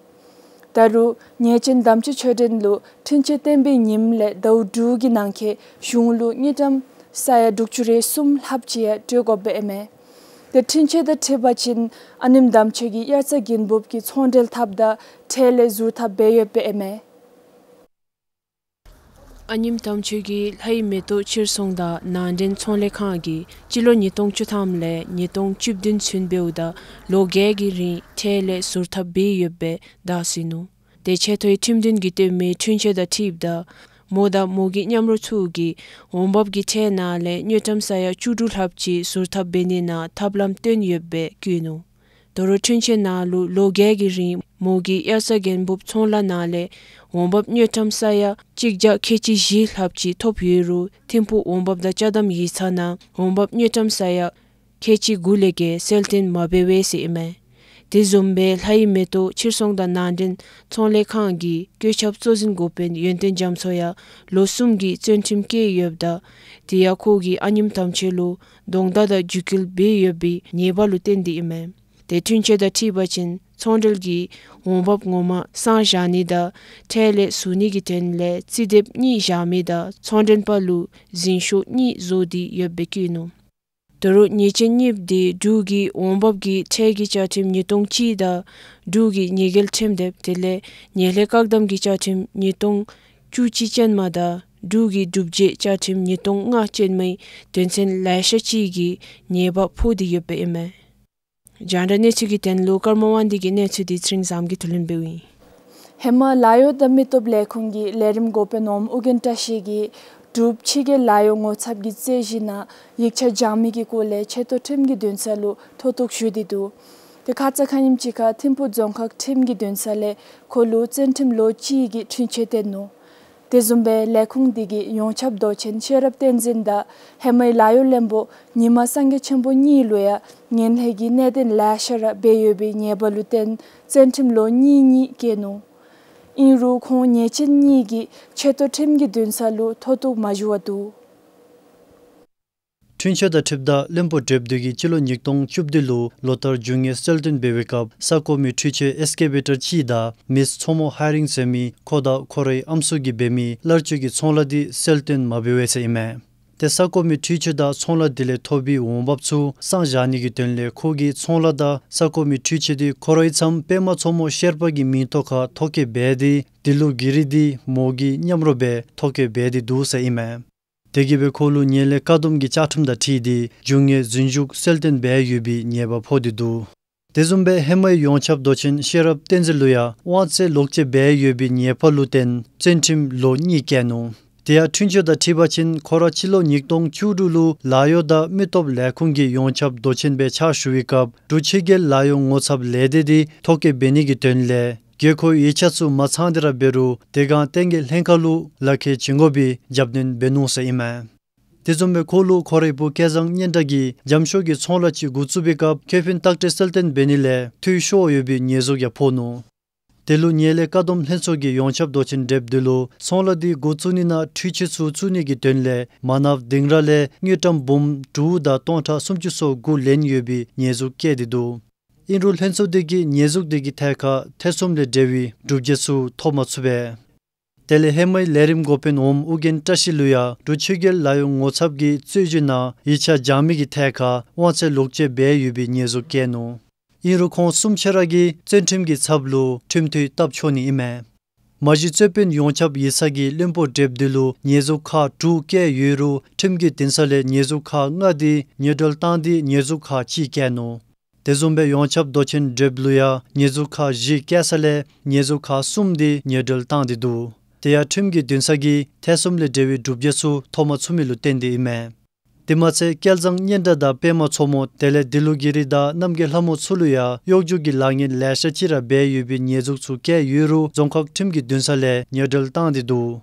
ད་རུང་ཉེས་ཅན་དམ་ཆོས་ཆོས་སྒྲོན་ལུ་འཁྲུན་ཆོད་བཏོན་པའི་ཉིནམ་ལས་ཟླཝ་དྲུག་གི་ནང་འཁོད་གཞུང་ལུ་དངུལ་ཀྲམ་ས་ཡ་དྲུག་ཅུ་རེ་གསུམ་ལྷགཔ་ཅིག་ཡང་སྤྲོད་དགོཔ་ཨིན་མས། དེ་འཁྲུན་ཆོད་དང་འཁྲིལ་བ་ཅིན་ཨ་ནེམ་དམ་ཆོས་ཀྱིས་དབྱར་རྩྭ་དགུན་འབུབ་ཀྱི་ཚོང་འབྲེལ་འཐབ་ད་ཁྲལ་ལས་ཟུར་ཐབས་འབད་ཡོདཔ་ཨིན་མས། ཨ་ནེམོ་དམ་ཆོས་ཀྱིས་ལྷའི་མེ་ཏོག་ཕྱིར་ཚོང་དང་ནང་འདྲེན་ཚོང་ལས་ཁང་གིས་སྤྱི་ལོ་ཉིས་སྟོང་བཅུ་ཐམ་ལས་ཉིས་སྟོང་བཅུ་བདུན་ཚུན་འབདཝ་ད་ལོ་བརྒྱད་ཀྱི་རིང་ཁྲལ་ལས་ཟུར་ཐབས་འབད་ཡོདཔ་སྦེ་བརྡ་བརྒྱབ་ནུག། དེ་ཆེ་མཐོའི་ཁྲིམས་དོན་གྱིས་སྟོན་མི་འཁྲུན་ཆོད་དང་འཁྲིལཝ་ད་མོ་དང་མོ་གི་མཉམ་རོགས་ཚུ་གིས་འོང་འབབ་ཀྱི་ཁྲལ་ནང་ལས་དངུལ་ཀྲམ་ས་ཡ་བཅུ་དྲུག་ལྷགཔ་ཅིག་ཟུར་ཐབས་འབད་ནི་ནང་ཐབས་ལམ་བཏོན་ཡོདཔ་སྦེ་བཀོད་ནུག། དོ་རུང་འཁྲུན་ཆོད་ནང་ལུ་ལོ་བརྒྱད་ཀྱི་རིང་མོ་གིས་དབྱར་རྩྭ་དགུན་འབུབ་ཚོང་ལཱ་ནང་ལས་འོང་འབབ་དངུལ་ཀྲམ་ས་ཡ་གཅིག་བརྒྱ་ཁལ་གཅིག་བཞི་ལྷགཔ་ཅིག་ཐོབ་ཡོད་རུང་ཐིམ་ཕུག་འོང་འབབ་དང་ཅ་དམ་ཡིག་ཚང་ནང་འོང་འབབ་དངུལ་ཀྲམ་ས་ཡ་ཁལ་གཅིག་དགུ་ལས་བརྒལ་གསལ་སྟོན་མ་འབད་བས་ཟེར་ཨིན་མས། དེ་བཟུམ་སྦེ་ལྷའི་མེ་ཏོག་ཕྱིར་ཚོང་དང་ནང་འདྲེན་ཚོང་ལས་ཁང་གི་བཀོད་ཁྱབ་གཙོ་འཛིན་འགོ་དཔོན་ཡོན་ཏན་རྒྱ་མཚོ་ཡང་ལོ་གསུམ་གྱི་བཙོན་ཁྲིམས་བཀལ་ཡོདཔ་ད་དེ་ཡང་ཁོ་གིས་ཨ་ནེམོ་དམ་ཆོས་ལུ་རྡོག་མདའ་དང་འཇིགས་སྐུལ་འབད་ཡོད་པའི་ཉེས་པ་ལུ་བརྟེན་ཏེ་ཨིན་མས། དེ་འཁྲུན་ཆོད་དང་འཁྲིལ་བ་ཅིན་ཚོང་འབྲེལ་གྱི་འོང་འབབ་ངོ་མ་གསང་བཞག་ནི་དང་ཁྲལ་ལས་ཟུར་ནི་གི་དོན་ལས་རྩིས་དེབ་གཉིས་བཞག་མི་དང་ཚོང་འདྲེན་པ་ལུ་འཛིན་ཤོག་གཉིས་བཟོ་སྟེ་ཡོདཔ་སྦེ་བཀོད་ནུག། དོ་རུང་ཉེས་ཅན་གཉིསཔོ་དེ་འབྲུག་གི་འོང་འབབ་ཀྱི་ཁྲལ་གྱི་བཅའ་ཁྲིམས་ཉིས་སྟོང་གཅིག་དང་འབྲུག་གི་ཉེས་འགེལ་ཁྲིམས་དེབ་དེ་ལས་ངན་ལྷད་བཀག་སྡོམ་གྱི་བཅའ་ཁྲིམས་ཉིས་སྟོང་བཅུ་གཅིག་ཅན་མ་དང་འབྲུག་གི་གྲུབ་རྗེས་བཅའ་ཁྲིམས་ཉིས་སྟོང་ལྔ་ཅན་མའི་དོན་ཚན་ལེ་ཤ་ཅིག་གི་ཉེས་པ་ཕོག་སྟེ་ཡོདཔ་ཨིན་མས། རྒྱང་བསྒྲགས་གནས་ཚུལ་གྱི་དོན་ལུ་ཀརྨ་དབང་འདུས་ཀྱི་གནས་ཚུལ་དེ་ཚེ་རིང་བཟངམོ་གིས་བསྡུ་ལེན་འབདཝ་ཨིན། ཧེ་མ་ལཱ་གཡོག་དང་མི་སྟོབས་ལས་ཁུངས་ཀྱི་ལས་རིམ་འགོ་དཔོན་འོགམ་ཨོ་རྒྱན་བཀྲ་ཤིས་ཀྱིས་འབྲུག་ཕྱི་རྒྱལ་ལཱ་གཡོག་ངོ་ཚབ་ཀྱི་རྩོད་གཞི་ནང་ཡིག་ཆ་སྦྱང་མི་གི་སྐོར་ལས་ཆེ་མཐོ་ཁྲིམས་ཀྱི་འདུན་ས་ལུ་མཐོ་གཏུགས་ཞུ་སྟེ་འདུག། དེ་ཁ་ཙ་ཁ་ཉིནམ་ཅིག་ཁར་ཐིམ་ཕུག་རྫོང་ཁག་ཁྲིམས་ཀྱི་འདུན་ས་ལས་ཁོ་ལུ་བཙོན་ཁྲིམས་ལོ་གཅིག་གི་འཁྲུན་ཆོད་བཏོན་ནུག། དེ་བཟུམ་སྦེ་ལས་ཁུངས་དེ་གི་ཡོངས་ཁྱབ་མདོ་ཆེན་ཤེས་རབ་བསྟན་འཛིན་དང་ཧེ་མའི་ལཱ་གཡོག་བློན་པོ་ཉི་མ་སངས་རྒྱས་ཆེན་པོ་གཉིས་ལུ་ཡང་ངན་ལྷད་ཀྱི་གནད་དོན་ལེ་ཤ་ར་འབད་ཡོད་པའི་ཉེས་པ་ལུ་བརྟེན་བཙོན་ཁྲིམས་ལོ་གཉིས་གཉིས་བཀལ་ནུག། ཨིན་རུང་ཁོང་ཉེས་ཅན་གཉིས་ཀྱིས་ཆེ་མཐོ་ཁྲིམས་ཀྱི་འདུན་ས་ལུ་མཐོ་གཏུགས་མ་ཞུ་བར་འདུག། འཁྲུན་ཆོད་དང་འཁྲིལཝ་ད་བློན་པོ་བགྲེསཔ་འདི་གིས་སྤྱི་ལོ་ཉིས་སྟོང་བཅུ་བདུན་ལུ་ལོ་ལྟར་རྒྱུ་དངོས་གསལ་སྟོན་འབད་བའི་སྐབས་ས་གོ་མི་འཕྲུལ་ཆས་ཨེགསི་ཀེ་བེ་ཊར་གཅིག་དང་མི་ཚོང་མོ་ཧའི་རིང་ཟེར་མི་ཁོ་དང་ཁོ་རའི་ཨམ་སྲུ་གིས་འབད་མི་གླར་སྤྱོད་ཀྱི་ཚོང་ལཱ་འདི་གསལ་སྟོན་མ་འབད་བས་ཟེར་ཨིན་མས། ཏེ་ས་གོ་མི་འཕྲུལ་ཆས་དང་ཚོང་ལཱ་འདི་ལས་ཐོབ་པའི་འོང་འབབ་ཚུ་གསང་བཞག་ནི་གི་དོན་ལས་ཁོ་གིས་ཚོང་ལཱ་དང་ས་གོ་མི་འཕྲུལ་ཆས་འདི་ཁོ་རའི་ཚམོ་པདྨ་མཚོ་མོ་ཤེར་པ་གི་མིང་ཐོག་ཁར་ཐོ་བཀོད་འབད་དེ་འདི་ལུ་གི་རི་འདི་མོ་གི་མཉམ་རོགས་སྦེ་ཐོ་བཀོད་འབད་དེ་འདུག་ཟེར་ཨིན་མས། དེ་གིས་སྦེ་ཁོ་ལུ་ངན་ལྷད་བཀག་སྡོམ་གྱི་བཅའ་ཁྲིམས་དང་འཁྲིལ་ཏེ་རྒྱུ་དངོས་ཟིན་བཙུགས་གསལ་སྟོན་འབད་ཡོད་པའི་ཉེས་པ་ཕོག་སྟེ་འདུག། དེ་བཟུམ་སྦེ་ཧེ་མའི་ཡོངས་ཁྱབ་མདོ་ཆེན་ཤེས་རབ་བསྟན་འཛིན་ལུ་ཡང་དབང་ཚད་ལོག་སྤྱོད་འབད་ཡོད་པའི་ཉེས་པ་ལུ་བརྟེན་བཙོན་ཁྲིམས་ལོ་གཉིས་བཀལ་ནུག། དེ་ཡང་འཁྲུན་ཆོད་དང་འཁྲིལ་བ་ཅིན་ཁོ་ར་སྤྱི་ལོ་ཉིས་སྟོང་བཅུ་དྲུག་ལུ་ལཱ་གཡོག་དང་མི་སྟོབས་ལས་ཁུངས་ཀྱི་ཡོངས་ཁྱབ་མདོ་ཆེན་སྦེ་ཕྱག་ཞུ་བའི་སྐབས་འབྲུག་ཕྱི་རྒྱལ་ལཱ་གཡོག་ངོ་ཚབ་ལས་སྡེ་འདི་ཐོ་བཀོད་འབད་ནི་གི་དོན་ལས་དགོས་མཁོའི་ཡིག་ཆ་ཚུ་མ་ཚང་སྟེ་ར་འབད་རུང་དེ་སྒང་བསྟན་རྒྱས་ལྷན་ཁག་ལུ་ལག་ཁྱེར་བྱིན་དགོ་པའི་རྒྱབ་སྣོན་འབད་ནུག་ཟེར་ཨིན་མས། དེ་བཟུམ་སྦེ་ཁོ་ལུ་ཁོ་རའི་བུ་སྐལ་བཟང་སྙན་གྲགས་ཀྱིས་འཇམ་ཤོག་གི་ཚོང་ལཱ་ཅིག་འགོ་བཙུགས་པའི་སྐབས་ཁེ་ཕན་བརྟག་དཔྱད་གསལ་སྟོན་འབད་ནི་ལས་འཐུས་ཤོར་ཡོད་པའི་ཉེས་འཛུགས་ཡང་ཕོག་ནུག། དེ་ལུ་ངན་ལྷད་བཀག་སྡོམ་ལྷན་ཚོགས་ཀྱི་ཡོངས་ཁྱབ་མདོ་ཆེན་བགྲེསཔ་འདི་ལུ་ཚོང་ལཱ་འདི་འགོ་བཙུགས་ནི་ནང་འཕྲུལ་ཆས་ཚུ་བཙུགས་ནི་གི་དོན་ལས་མ་ནབ་དིང་ར་ལས་དངུལ་ཀྲམ་འབུམ་དྲུག་དང་སྟོང་ཕྲག་སུམ་ཅུ་སོ་དགུ་ལེན་ཡོད་པའི་ཉེས་འཛུགས་བཀལ་ཏེ་འདུག། ཨིན་རུང་ལྷན་ཚོགས་འདི་གིས་ཉེས་འཛུགས་འདི་གི་ཐད་ཁར་ཐེ་ཚོམ་ལས་འབྲེལ་བའི་སྒྲུབ་བྱེད་ཚུ་ཐོབ་མ་ཚུགས་པས། དེ་ལས་ཧེ་མའི་ལས་རིམ་འགོ་དཔོན་འོགམ་ཨོ་རྒྱན་བཀྲ་ཤིས་ལུ་ཡང་འབྲུག་ཆོས་རྒྱལ་ལཱ་གཡོག་ངོ་ཚབ་ཀྱི་རྩོད་གཞི་ནང་ཡིག་ཆ་སྦྱང་མི་གི་ཐད་ཁར་དབང་ཚད་ལོག་སྤྱོད་འབད་ཡོད་པའི་ཉེས་འཛུགས་བཀལ་ནུག། ཨིན་རུང་ཁོང་གསུམ་ཆ་ར་གིས་བཙོན་ཁྲིམས་ཀྱི་ཚབ་ལུ་ཁྲིམས་མཐུན་སྟབས་འཁྱོག་ནི་ཨིན་མས། མ་གཞི་རྩོད་དཔོན་ཡོངས་ཁྱབ་ཡིག་ཚང་གིས་བློན་པོ་བགྲེསཔ་འདི་ལུ་ཉེས་འཛུགས་ཁག་དྲུག་བཀལ་ཡོད་རུང་ཁྲིམས་ཀྱི་འདུན་ས་ལས་ཉེས་འཛུགས་ཁག་ལྔ་འདི་ཉེས་སྤྲོད་བཏང་སྟེ་ཉེས་འཛུགས་ཁག་གཅིག་བཀལ་ནུག། དེ་བཟུམ་སྦེ་ཡོངས་ཁྱབ་མདོ་ཆེན་བགྲེསཔ་ལུ་ཡང་ཉེས་འཛུགས་ཁག་བཞི་བཀལ་ས་ལས་ཉེས་འཛུགས་ཁག་གསུམ་འདི་ཉེས་སྤྲོད་བཏང་སྟེ་འདུག། དེ་ཡང་ཁྲིམས་ཀྱི་འདུན་ས་གིས་ཐེ་ཚོམ་ལས་འབྲེལ་བའི་སྒྲུབ་བྱེད་ཚུ་ཐོབ་མ་ཚུགས་མི་ལུ་བརྟེན་ཏེ་ཨིན་མས། དེ་མ་ཚད་སྐལ་བཟང་སྙན་གྲགས་དང་པདྨ་མཚོ་མོ་དེ་ལས་འདི་ལུ་གི་རི་དང་རྣམ་རྒྱལ་ལྷ་མོ་ཚུ་ལུ་ཡང་གཡོག་རྒྱུགས་ཀྱི་ལཱ་ངན་ལེ་ཤ་ཅིག་ར་འབད་ཡོད་པའི་ཉེས་འཛུགས་ཚུ་བཀལ་ཡོད་རུང་རྫོང་ཁག་ཁྲིམས་ཀྱི་འདུན་ས་ལས་ཉེས་སྤྲོད་བཏང་སྟེ་འདུག།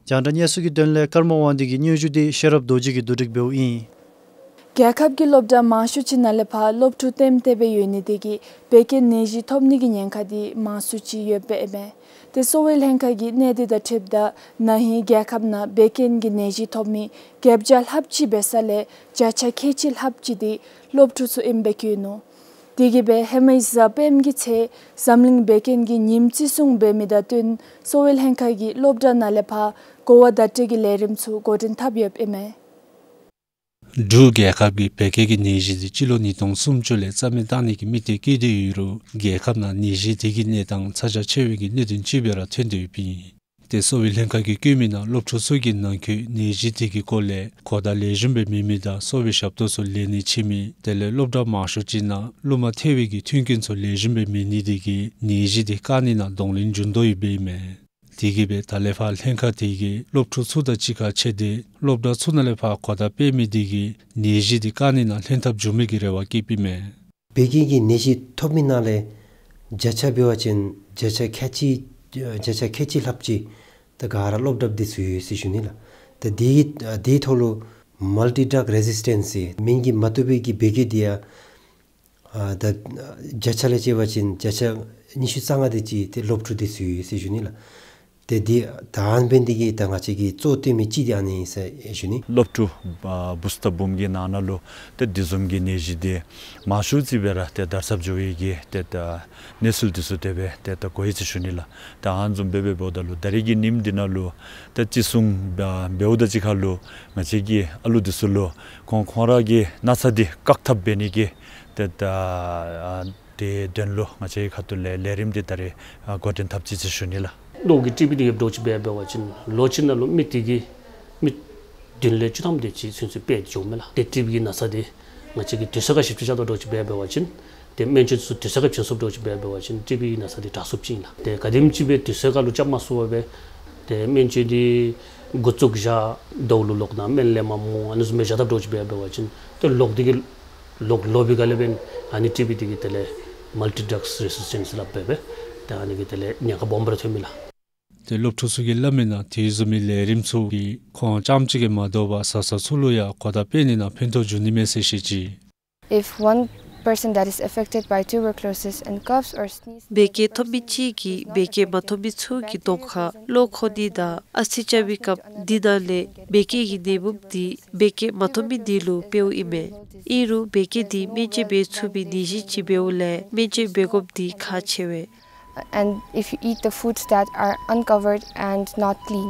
རྒྱང་བསྒྲགས་གནས་ཚུལ་གྱི་དོན་ལས་ཀརྨ་དབང་འདུས་ཀྱི་སྙན་ཞུ་འདི་ཤེས་རབ་རྡོ་རྗེ་གིས་བསྡུ་སྒྲིག་འབདཝ་ཨིན། རྒྱལ་ཁབ་ཀྱི་སློབ་གྲྭ་མང་ཤོས་ཅིག་ནང་ལས་ཕར་སློབ་ཕྲུག་ལྟེམ་ལྟེ་སྦེ་ཡོད་ནི་དེ་གིས་བད་ཀན་ནད་གཞི་ཐོབ་ནི་གི་ཉེན་ཁ་འདི་མང་སུ་ཅིག་ཡོདཔ་ཨིན་མས། ཏེ་གསོ་བའི་ལྷན་ཁག་གིས་གནས་འདི་དང་འཁྲིལཝ་ད་ན་ཧིང་རྒྱལ་ཁབ་ནང་བད་ཀན་གྱི་ནད་གཞི་ཐོབ་མི་བརྒྱད་བརྒྱ་ལྷགཔ་ཅིག་འབད་ས་ལས་བརྒྱ་ཆ་ཁལ་གཅིག་ལྷགཔ་ཅིག་འདི་སློབ་ཕྲུག་ཚུ་ཨིནམ་སྦེ་བཀོད་ནུག། དེ་གིས་སྦེ་ཧེ་མའི་གཟའ་སྤེནམ་གི་ཚེ་འཛམ་གླིང་བད་ཀན་གྱི་ཉིནམ་བརྩི་སྲུང་འབད་མི་དང་བསྟུན་གསོ་བའི་ལྷན་ཁག་གིས་སློབ་གྲྭ་ནང་ལས་ཕར་གོ་བ་བརྡ་སྤྲོད་ཀྱི་ལས་རིམ་ཚུ་འགོ་འདྲེན་འཐབ་ཡོདཔ་ཨིན་མས། འབྲུག་རྒྱལ་ཁབ་ཀྱིས་བད་ཀན་གྱི་ནད་གཞི་འདི་སྤྱི་ལོ་ཉིས་སྟོང་སུམ་ཅུ་ལས་རྩ་མེད་བཏང་ནི་གི་དམིགས་གཏད་བསྐྱེད་དེ་ཡོད་རུང་རྒྱལ་ཁབ་ནང་ནད་གཞི་དེ་གི་གནས་སྟངས་ཚ་གྱང་ཆེ་བའི་གི་གནད་དོན་ཅིག་སྦེ་ར་ཐོན་ཏེ་ཡོདཔ་ཨིན། ཏེ་གསོ་བའི་ལྷན་ཁག་གིས་བཀོད་མི་ནང་སློབ་ཕྲུག་ཚུ་གིས་ནང་འཁོད་ནད་གཞི་དེ་གི་སྐོར་ལས་གོ་བརྡ་ལེགས་ཤོམ་སྦེ་མེད་མི་དང་གསོ་བའི་ཞབས་ཏོག་ཚུ་ལེན་ནི་ཕྱིན་མི་དེ་ལས་སློབ་གྲྭ་མང་ཤོས་ཅིག་ནང་རླུང་མ་ཐེབས་པའི་གི་མཐུན་རྐྱེན་ཚུ་ལེགས་ཤོམ་སྦེ་མེད་ནི་དེ་གིས་ནད་གཞི་དེ་བཀག་ནི་ནང་གདོང་ལེན་འབྱུང་དོ་ཡོདཔ་ཨིན་མས། དེ་གིས་སྦེ་ད་ལས་ཕར་ལྷན་ཁག་དེ་གིས་སློབ་ཕྲུག་ཚུ་དང་གཅིག་ཁར་ཕྱད་དེ་སློབ་གྲྭ་ཚུ་ནང་ལས་ཕར་གོ་བརྡ་སྤེལ་མི་དེ་གིས་ནད་གཞི་དེ་བཀག་ནི་ནང་ལྷན་ཐབས་འབྱུང་མི་གི་རེ་བ་བསྐྱེདཔ་ཨིན་མས། བད་ཀན་གྱི་ནད་གཞི་ཐོབ་མི་ནང་ལས་བརྒྱ་ཆ་འབད་བ་ཅིན་བརྒྱ་ཆ་ཁལ་གཅིག་བརྒྱ་ཆ་ཁལ་གཅིག་ལྷགཔ་ཅིག་ད་ག་ར་སློབ་གྲྭ་འདི་ཚུ་ཡོད་ཟེར་ཞུ་ནི་ལགས། ད་དེའི་དེའི་ཐོག་ལུ་མལ་ཊི་ཌྲག་རེ་ཟིས་ཊེནསི་ཟེར་སྨན་གྱིས་མ་ཐུབ་པའི་གི་བད་ཀན་དེ་ཡང་ཨ་ད་བརྒྱ་ཆ་ལས་བྱས་པ་ཅིན་བརྒྱ་ཆ་ཉི་ཤུ་རྩ་ལྔ་དེ་ཅིག་ཏེ་སློབ་ཕྲུག་འདི་ཚུ་ཡོད་ཟེར་ཞུ་ནི་ལགས། ཏེ་འདི་ད་ཨ་ནི་འབད་ནི་དེ་གིས་ད་ང་བཅས་ཀྱིས་གཙོ་བཏོན་མི་ཅིག་འདི་ཨ་ནི་ཨིན་ཟེར་ཞུ་ནི། སློབ་ཕྲུག་ཨ་བུ་སྟོང་འབུམ་གྱི་ནང་ན་ལུ་ཏེ་འདི་བཟུམ་གྱི་ནད་གཞི་འདི་མང་ཤོས་ཅིག་སྦེ་ར་ཏེ་དར་ཁྱབ་འགྱོ་བའི་གི་ཏེ་ད་གནས་ཚུལ་འདི་ཚུ་དེ་སྦེ་ཏེ་ད་གོ་ཡི་ཟེར་ཞུ་ནི་ལགས། ད་ཨ་ནི་བཟུམ་སྦེ་འབདཝ་ད་ལུ་ད་རེས་ཀྱི་ཉིནམ་འདི་ནང་ལུ་ཏེ་ཅི་གསུང་འབདཝ་ད་ཅིག་ཁར་ལུ་ང་བཅས་ཀྱི་ཨ་ལུ་འདི་ཚུ་ལུ་ཁོང་ཁོང་ར་གི་ན་ཚ་འདི་བཀག་ཐབས་འབད་ནི་གི་ཏེ་ད་དེ་དོན་ལུ་ང་བཅས་ཁ་ཐུག་ལས་ལས་རིམ་འདི་ད་རེས་ཨ་འགོ་འདྲེན་འཐབ་ཅི་ཟེར་ཞུ་ནི་ལགས། གློ་གི་ཊི་བི་འདི་ཡོདཔ་འདྲཝ་ཅིག་འབད་འབད་བ་ཅིན་ལོ་གཅིག་ནང་ལུ་མི་དེ་གིས་མི་བདུན་ལས་བཅུ་ཐམ་དེ་ཅིག་ཚུན་ཚོད་སྤེལ་ཏེ་འགྱོཝ་མས་ལགས། ཏེ་ཊི་བི་གི་ན་ཚ་འདི་ང་བཅས་ཀྱིས་དུས་ཚོད་ཁར་ཞིབ་དཔྱད་རྐྱབ་དོ་འདྲཝ་ཅིག་འབད་འབད་བ་ཅིན་ཏེ་སྨན་བཅོས་ཚུ་དུས་ཚོད་ཁར་བྱིན་ཚུགསཔ་འདྲཝ་ཅིག་འབད་འབད་བ་ཅིན་ཊི་བི་གི་ན་ཚ་འདི་དྲག་ཚུགསཔ་ཅིག་ཨིན་ལགས། ཏེ་ག་དེམ་ཅིག་སྦེ་དུས་ཚོད་ཁར་ལུ་རྐྱབ་མ་ཚུགས་པར་སྦེ་ཏེ་སྨན་བཅོས་འདི་འགོ་བཙུགས་བཞག་དོ་ལུ་ལོག་ནཱ་སྨན་ལེན་མ་མི་འོང་ཨ་ནི་བཟུམ་སྦེ་བཞག་དོ་འདྲཝ་ཅིག་འབད་འབད་བ་ཅིན་ཏེ་ལོག་སྟེ་གི་ལོག་ལོག་པའི་སྒང་ལས་འབདན་ཨ་ནི་ཊི་བི་འདི་གིས་དེ་ལས་མལ་ཊི་ཌྲག་རེ་ཟིས་ཊེནསི་ལགས་འབད་སྦེ་ཏེ་ཨ་ནི་གིས་དེ་ལས་ཉེན་ཁ་སྦོམ་ར་ཐོནམ་ཨིན་ལགས། ཏེ་སློབ་ཕྲུག་ཚུ་གིས་སླབ་མི་ནང་དེ་བཟུམ་མའི་ལས་རིམ་ཚུ་གིས་ཁོང་རྐྱངམ་གཅིག་གིས་མ་དོ་བར་བཟའ་ཚང་ཚུ་ལུ་ཡང་གོ་བརྡ་སྤེལ་ནི་ནང་ཕན་ཐོགས་འབྱུང་ནི་མས་ཟེར་བཤད་ཅི། If one person that is affected by tuberculosis and coughs or sneezes བད་ཀན་ཐོབ་མི་གཅིག་གིས་བད་ཀན་མ་ཐོབ་མི་ཚུ་གི་གདོང་ཁར་གློ་ཁོག་ནི་དང་ཨ་ཙི་རྐྱབ་པའི་སྐབས་འདི་ནང་ལས་བད་ཀན་གྱི་ནད་འབུབ་འདི་བད་ཀན་མ་ཐོབ་མི་འདི་ལུ་འཕེལཝ་ཨིན་མས། ཨིན་རུང་བད་ཀན་འདི་སྨན་བཅོས་འབད་ཚུགས་པའི་ནད་གཞི་ཅིག་འབདཝ་ལས་སྨན་བཅོས་འབད་དགོཔ་འདི་ཁག་ཆེ་བས། And if you eat the foods that are uncovered and not clean.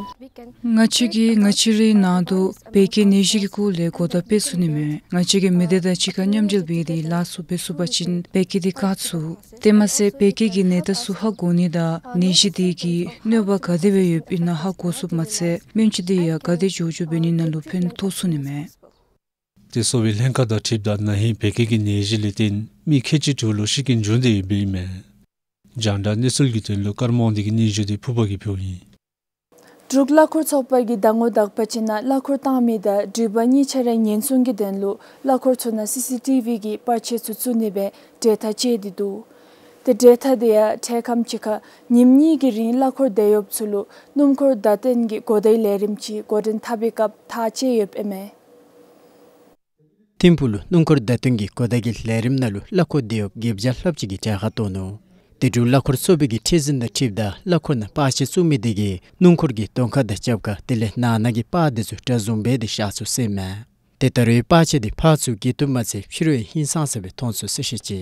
ང་བཅས་ཀྱིས་ང་བཅས་རའི་ནང་དུ་བད་ཀན་ནད་གཞི་གི་སྐོར་ལས་གོ་བརྡ་སྤེལ་ཚུགས་ནི་མས། ང་བཅས་ཀྱིས་མི་སྡེ་དང་གཅིག་ཁར་མཉམ་འབྲེལ་འབད་དེ་ལཱ་ཚུ་འབད་ཚུགས་པ་ཅིན་བད་ཀན་འདི་བཀག་ཚུགས། དེ་མ་ཚད་བད་ཀན་གྱི་ནད་རྟགས་ཚུ་ཧ་གོ་ནི་དང་ནད་གཞི་དེ་གི་གནོད་པ་ག་དེ་སྦེ་ཡོདཔ་ཨིན་ན་ཧ་གོ་ཚུགསཔ་མ་ཚད་སྨན་བཅོས་དེ་ཡང་ག་དེ་མགྱོགས་མགྱོགས་འབད་ནི་ནང་ལུ་ཕན་ཐོགས་ཚུགས་ནི་མས། ཏེ་གསོ་བའི་ལྷན་ཁག་དང་འཁྲིལཝ་ད་ན་ཧིང་བད་ཀན་གྱི་ནད་གཞི་ལས་བརྟེན་མི་ཁལ་གཅིག་དྲུག་ལུ་ཤི་རྐྱེན་བྱུང་སྟེ་ཡོདཔ་ཨིན་མས། རྒྱང་བསྒྲགས་གནས་ཚུལ་གྱི་དོན་ལུ་ཀརྨ་དབང་འདུས་ཀྱི་སྙན་ཞུ་འདི་ཕུར་པ་གིས་ཕུལཝ་ཨིན། འབྲུག་གླ་འཁོར་ཚོགས་པ་གིས་ཟླ་ངོ་དག་པ་ཅིག་ནང་གླ་འཁོར་བཏང་མི་དང་སྒྲིག་པ་གཉིས་ཆ་ར་ཉེན་སྲུང་གི་དོན་ལུ་གླ་འཁོར་ཚུ་ནང་སི་སི་ཊི་བི་གི་པར་ཆས་ཚུ་བཙུགས་ནི་སྦེ་གྲོས་ཐག་བཅད་དེ་འདུག། ཏེ་གྲོས་ཐག་དེ་ཡང་འཕྲལ་ཁམས་ཅིག་ཁར་ཉིནམ་གཉིས་ཀྱི་རིང་གླ་འཁོར་བདའ་ཡོདཔ་ཚུ་ལུ་སྣུམ་འཁོར་བརྡ་སྟོན་གྱི་གོ་བརྡའི་ལས་རིམ་ཅིག་འགོ་འདྲེན་འཐབ་པའི་སྐབས་ཐག་བཅད་ཡོདཔ་ཨིན་མས། ཐིམ་ཕུག་ལུ་སྣུམ་འཁོར་བརྡ་སྟོན་གྱི་གོ་བརྡ་གི་ལས་རིམ་ནང་ལུ་གླ་འཁོར་བདའ་ཡོདཔ་བརྒྱད་བརྒྱ་ལྷགཔ་ཅིག་གིས་གྲལ་ཁར་གཏོགས་ནུག། ཏེ་འབྲུག་གླ་འཁོར་ཚོགས་པའི་གི་ཁྲི་འཛིན་དང་འཁྲིལཝ་ད་གླ་འཁོར་ནང་པར་ཆས་བཙུགས་མི་དེ་གིས་སྣུམ་འཁོར་གྱི་གདོང་ཁ་དང་རྐྱབ་ཁ་དེ་ལས་ནང་ན་གི་པར་དེ་ཚུ་འདྲ་བཟུམ་སྦེ་དེ་བཞག་ཚུགས་ཟེར་མས། ཏེ་ད་རུང་པར་ཆས་དེ་ཕར་ཚུར་འགྱེལ་བཏུབ་མ་ཚད་ཕྱི་རུ་ཡང་ཧིང་སངས་ས་སྦེ་མཐོང་ཚུགས་ཟེར་བཤད་ཅི།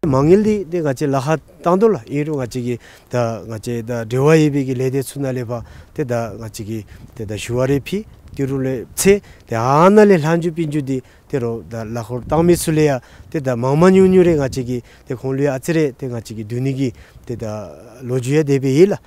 མ་དངུལ་འདི་ཏེ་ང་བཅས་ལཱ་ཁག་བཏང་དོ་ལགས། ཨིན་རུང་ང་བཅས་ཀྱིས་ད་ང་བཅས་ད་འབྲེལ་བ་ཡོད་པའི་གི་ལས་སྡེ་ཚུ་ནང་ལས་ཕར་ཏེ་ད་ང་བཅས་ཀྱིས་ཏེ་ད་ཞུ་བ་རེ་ཕུལ། དེ་རུང་ལས་ཚེ་ཏེ་ཨ་ནཱ་ལས་ལྷག་འགྱོ་འཕེན་འགྱོ་འདི་ཏེ་རོགས་ད་གླ་འཁོར་བཏང་མི་ཚུ་ལས་ཡང་ཏེ་ད་མང་མང་ཉུང་ཉུང་རེ་ང་བཅས་ཀྱིས་ཏེ་ཁོང་ལུ་ཡང་ཨ་ཙི་རེ་ཏེ་ང་བཅས་ཀྱིས་བསྡུ་ནི་གི་ཏེ་ད་ལོ་རྒྱུས་ཡང་དེ་སྦེ་ཡོད་ལགས།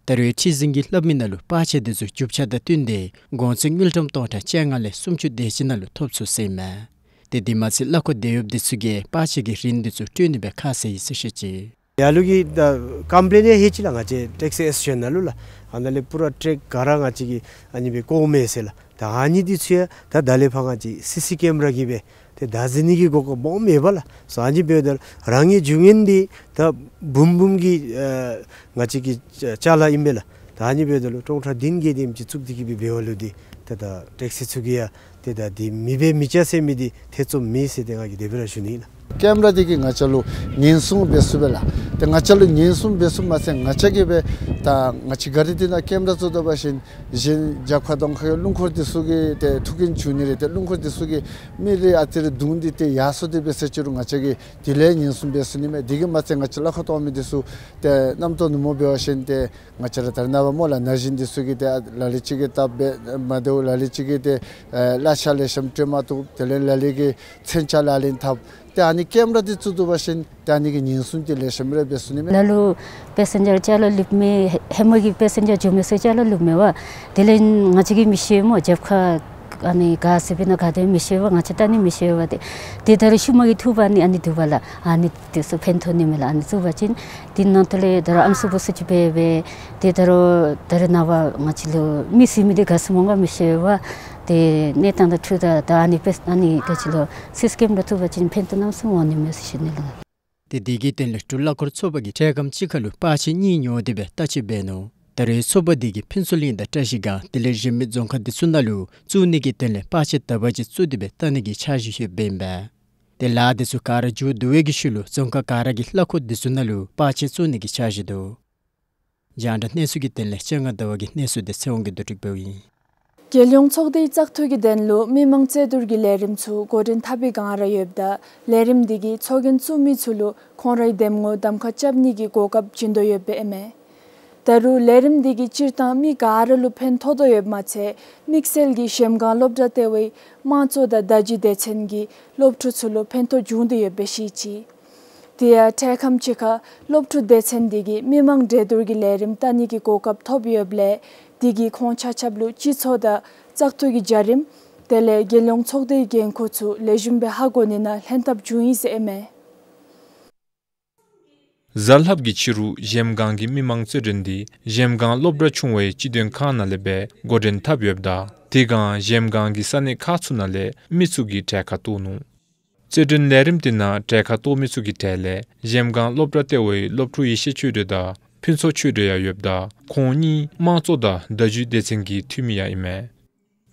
ད་རུང་ཁྲི་འཛིན་གྱིས་སླབ་མི་ནང་ལུ་པར་ཆས་དེ་ཚུ་རྒྱུ་ཆ་དང་བསྟུན་ཏེ་གོང་ཚད་དངུལ་ཀྲམ་སྟོང་ཕྲག་བཅོ་ལྔ་ལས་སུམ་ཅུ་དེ་ཅིག་ནང་ལུ་ཐོབ་ཚུགས་ཟེར་མས། ཏེ་དེ་མ་ཚད་གླ་འཁོར་བདའ་ཡོདཔ་དེ་ཚུ་གིས་པར་ཆས་ཀྱི་རིན་དེ་ཚུ་སྤྲོད་ནི་སྦེ་ཁ་གསལ་ཡི་ཟེར་བཤད་ཅི། ཡར་ལུ་གི་ད་ཀམ་པི་ལེན་ཡང་ལྷོད་ཅི་ལགས། ང་བཅས་ཊེག་སི་ཨེ་སོ་སི་ཨེ་ཤན་ནང་ལུ་ལགས། ཨ་ནཱ་ལས་པུ་ར་ཊེག་ག་ར་ང་བཅས་ཀྱིས་ཨ་ནི་སྦེ་བཀོཝ་མས་ཟེར་ལགས། ད་ཨ་ནི་འདི་ཚུ་ཡང་ད་ད་ལས་ཕར་ང་བཅས་སི་སི་ཀེམ་ར་གིས་སྦེ་ཏེ་བདའ་ཟུན་ནི་གི་གོ་སྐབས་སྦོམ་ཡོད་པ་ལགས། སོ་ཨ་ནི་འབདཝ་ད་རང་གི་རྒྱུ་ངན་འདི་ད་འབུམ་འབུམ་གྱི་ཨ་ང་བཅས་ཀྱི་ཅ་ལ་ཨིན་པས་ལགས། ད་ཨ་ནི་འབདཝ་ད་ལུ་སྟོང་ཕྲག་བདུན་བརྒྱད་དེམ་ཅིག་བཙུགས་ཏེ་གི་སྦེ་འབདཝ་ལུ་འདི་ཏེ་ད་ཊེག་སི་ཚུ་གིས་ཡང་ཏེ་ད་འདི་མི་འབད་མི་བྱ་ཟེར་མི་འདི་ཐེ་ཚོམ་མེད་ཟེར་ཏེ་ང་གིས་དེ་སྦེ་ར་ཞུ་ནི་ཨིན་ལགས། ཀེམ་ར་འདི་གིས་ང་བཅས་ལུ་ཉེན་སྲུང་འབད་ཚུགས་པས་ལགས། ཏེ་ང་བཅས་ལུ་ཉེན་སྲུང་འབད་ཚུགསཔ་མ་ཚད་ང་བཅས་ཀྱིས་སྦེ་ད་ང་བཅས་གཱ་རི་འདི་ནང་ཀེམ་ར་བཙུགས་ད་པ་ཅིན་གཞན་རྒྱབ་ཁ་གདོང་ཁ་གི་རླུང་འཁོར་འདི་ཚུ་གིས་ཏེ་ཐུག་རྐྱེན་བྱུང་ནི་རེ་ཏེ་རླུང་འཁོར་འདི་ཚུ་གིས་མི་རེ་ཨ་ཙི་རེ་བརྡུང་སྟེ་ཏེ་ཡར་སོང་སྟེ་འབད་ཟེར་ཅི་རུང་ང་བཅས་ཀྱིས་དེ་ལས་ཉེན་སྲུང་འབད་ཚུགས་ནི་མས། དེ་གིས་མ་ཚད་ང་བཅས་གླ་འཁོར་གཏོང་མི་འདི་ཚུ་ཏེ་རྣམ་རྟོག་ནུབ་མོ་འབད་བ་ཅིན་ཏེ་ང་བཅས་ར་ད་རེས་ནངས་པ་སྨོ་ལགས་ན་གཞོན་འདི་ཚུ་གིས་ཏེ་ལ་ལུ་ཅིག་གིས་སྟབས་འབད་མ་བདེཝ་ལ་ལུ་ཅིག་གིས་ཏེ་ཨེ་གླ་ཆ་ལེགས་ཤོམ་སྤྲོད་མ་བཏུབ། དེ་ལས་ལ་ལུ་གིས་མཚོན་ཆ་ལག་ལེན་འཐབ། ཏེ་ཨ་ནི་ཀེམ་ར་འདི་བཙུགས་དོ་བ་ཅིན་ཏེ་ཨ་ནི་གི་ཉེན་སྲུང་འདི་ལེགས་ཤོམ་ར་འབད་ཚུགས་ནི་མས། ལ་ལུ་པེ་སེན་ཇར་ཅ་ལ་ལུསཔ་མས། ཧེ་མ་གི་པེ་སེན་ཇར་འགྱོ་མི་ཚུ་ཅ་ལ་ལུསཔ་མས་པ། དེ་ལས་ང་བཅས་ཀྱིས་མི་ཤེས་སྨོ། རྒྱབ་ཁར་ཨ་ནི་ག་ཟེར་སྦེ་ཨིན་ན་ག་དེ་མི་ཤེས་པ། ང་བཅས་ལྟ་ནི་མི་ཤེས་པ། ཏེ་དེ་ད་རུང་ཤུལ་མ་གི་ཐུག་པ་ནི་ཨ་ནི་འདུག་པ་ལགས། ཨ་ནི་དེ་ཚུ་ཕན་ཐོགས་ནི་མས་ལགས། ཨ་ནི་བཙུགས་པ་ཅིན་དེ་ནང་དོག་ལས་ད་རུང་ཨམ་སྲུ་བུ་སྲུ་ཅིག་འབད་སྦེ་ཏེ་ད་རུང་ད་རེས་ནངས་པ་ང་བཅས་ལུ་མི་ཟེར་མི་འདི་ག་ཟེར་སྨོ་ག་མི་ཤེས་པ། ཏེ་གནས་སྟངས་དང་འཁྲིལཝ་ད་ད་ཨ་ནི་པེ་ཨ་ནི་ག་ཅི་ལོ་སིས་ཀེམ་ར་བཙུགས་པ་ཅིན་ཕན་ཐོགས་གནམ་མེད་ས་མེད་འོང་ནི་མས་ཟེར་ཞུ་ནི་ལགས། ཏེ་དེ་གི་དོན་ལས་འབྲུག་གླང་འཁོར་ཚོགས་པ་གིས་འཕྲལ་ཁམས་ཅིག་ཁར་ལུ་པར་ཆས་གཉིས་ཉོ་སྟེ་སྦེ་བལྟ་བཅོས་འབད་ནུག། ད་རེས་ཚོགས་པ་དེ་གིས་ཕུན་ཚོགས་གླིང་དང་བཀྲ་ཤིས་སྒང་དེ་ལས་གཞན་མི་རྫོང་ཁག་དེ་ཚུ་ནང་ལུ་བཙུགས་ནི་གི་དོན་ལས་པར་ཆས་དག་པ་ཅིག་བཙུགས་ཏེ་སྦེ་བལྟ་ནི་གི་འཆར་གཞི་ཡོདཔ་ཨིན་པས། ཏེ་ལཱ་དེ་ཚུ་ག་ར་མཇུག་བསྡུ་བའི་གི་ཤུལ་ལུ་རྫོང་ཁག་ག་ར་གི་གླང་འཁོར་དེ་ཚུ་ནང་ལུ་པར་ཆས་བཙུགས་ནི་གི་འཆར་གཞི་འདུག། རྒྱང་བསྒྲགས་གནས་ཚུལ་གྱི་དོན་ལས་སྤྱན་སྔ་ཟླ་བ་གི་གནས་ཚུལ་དེ་ཚེ་དབང་གིས་བསྡུ་སྒྲིག་འབདཝ་ཨིན། རྒྱལ་ཡོངས་ཚོགས་སྡེའི་བཙག་འཐུ་གི་དོན་ལུ་མི་མང་རྩོད་བསྡུར་གྱི་ལས་རིམ་ཚུ་འགོ་འདྲེན་འཐབ་པའི་བསྒང་ར་ཡོདཔ་ད་ལས་རིམ་དེ་གིས་ཚོགས་རྒྱན་བཙུགས་མི་ཚུ་ལུ་ཁོང་རའི་འདེམས་ངོ་གདམ་ཁ་རྐྱབ་ནི་གི་གོ་སྐབས་བྱིན་དོ་ཡོདཔ་ཨིན་མས། ད་རུང་ལས་རིམ་དེ་གིས་སྤྱིར་བཏང་མི་ག་ར་ལུ་ཕན་ཐོགས་དོ་ཡོདཔ་མ་ཚད་དམིགས་བསལ་གྱིས་གཞལམ་སྒང་སློབ་གྲྭ་ལྟེ་བའི་དམངས་གཙོ་དང་བརྡ་བརྒྱུད་སྡེ་ཚན་གྱི་སློབ་ཕྲུག་ཚུ་ལུ་ཕན་ཐོགས་འབྱུང་དོ་ཡོདཔ་སྦེ་བཤད་ཅི། དེ་ཡང་འཕྲལ་ཁམས་ཅིག་ཁར་སློབ་ཕྲུག་སྡེ་ཚན་དེ་གིས་མི་མང་གྲོས་བསྡུར་གྱི་ལས་རིམ་བལྟ་ནི་གི་གོ་སྐབས་ཐོབ་ཡོདཔ་ལས་དེ་གིས་ཁོང་ཆ་ཁྱབ་ལུ་སྤྱི་ཚོགས་དང་བཙག་འཐུ་གི་བྱ་རིམ་དེ་ལས་རྒྱལ་ཡོངས་ཚོགས་སྡེའི་འགན་ཁུར་ཚུ་ལེགས་ཤོམ་སྦེ་ཧ་གོ་ནི་ནང་ལྷན་ཐབས་བྱུང་ཡི་ཟེར་ཨིན་མས། གཟའ་ལྷགཔ་གི་ཕྱི་རུ་གཞལམ་སྒང་གི་མི་མང་རྩོད་འགྲན་འདི་གཞལམ་སྒང་སློབ་གྲྭ་ཆུང་བའི་སྤྱི་དོན་ཁང་ནང་ལས་སྦེ་འགོ་འདྲེན་འཐབ་ཡོདཔ་ད་དེ་བསྒང་གཞལམ་སྒང་གི་ས་གནས་ཁག་ཚུ་ནང་ལས་མི་ཚུ་གིས་གྲལ་ཁར་གཏོགས་ནུག། རྩོད་འགྲན་ལས་རིམ་དེ་ནང་གྲལ་ཁར་གཏོགས་མི་ཚུ་གི་གྲས་ལས་གཞལམ་སྒང་སློབ་གྲྭ་ལྟེ་བའི་སློབ་ཕྲུག་ཡེ་ཤེས་ཆོས་སྒྲོན་དང་ཕུན་ཚོགས་ཆོས་སྒྲོན་ཡང་ཡོདཔ་ད་ཁོང་གཉིས་དམངས་གཙོ་དང་བརྡ་བརྒྱུད་སྡེ་ཚན་གྱི་འཐུས་མི་ཡང་ཨིན་མས།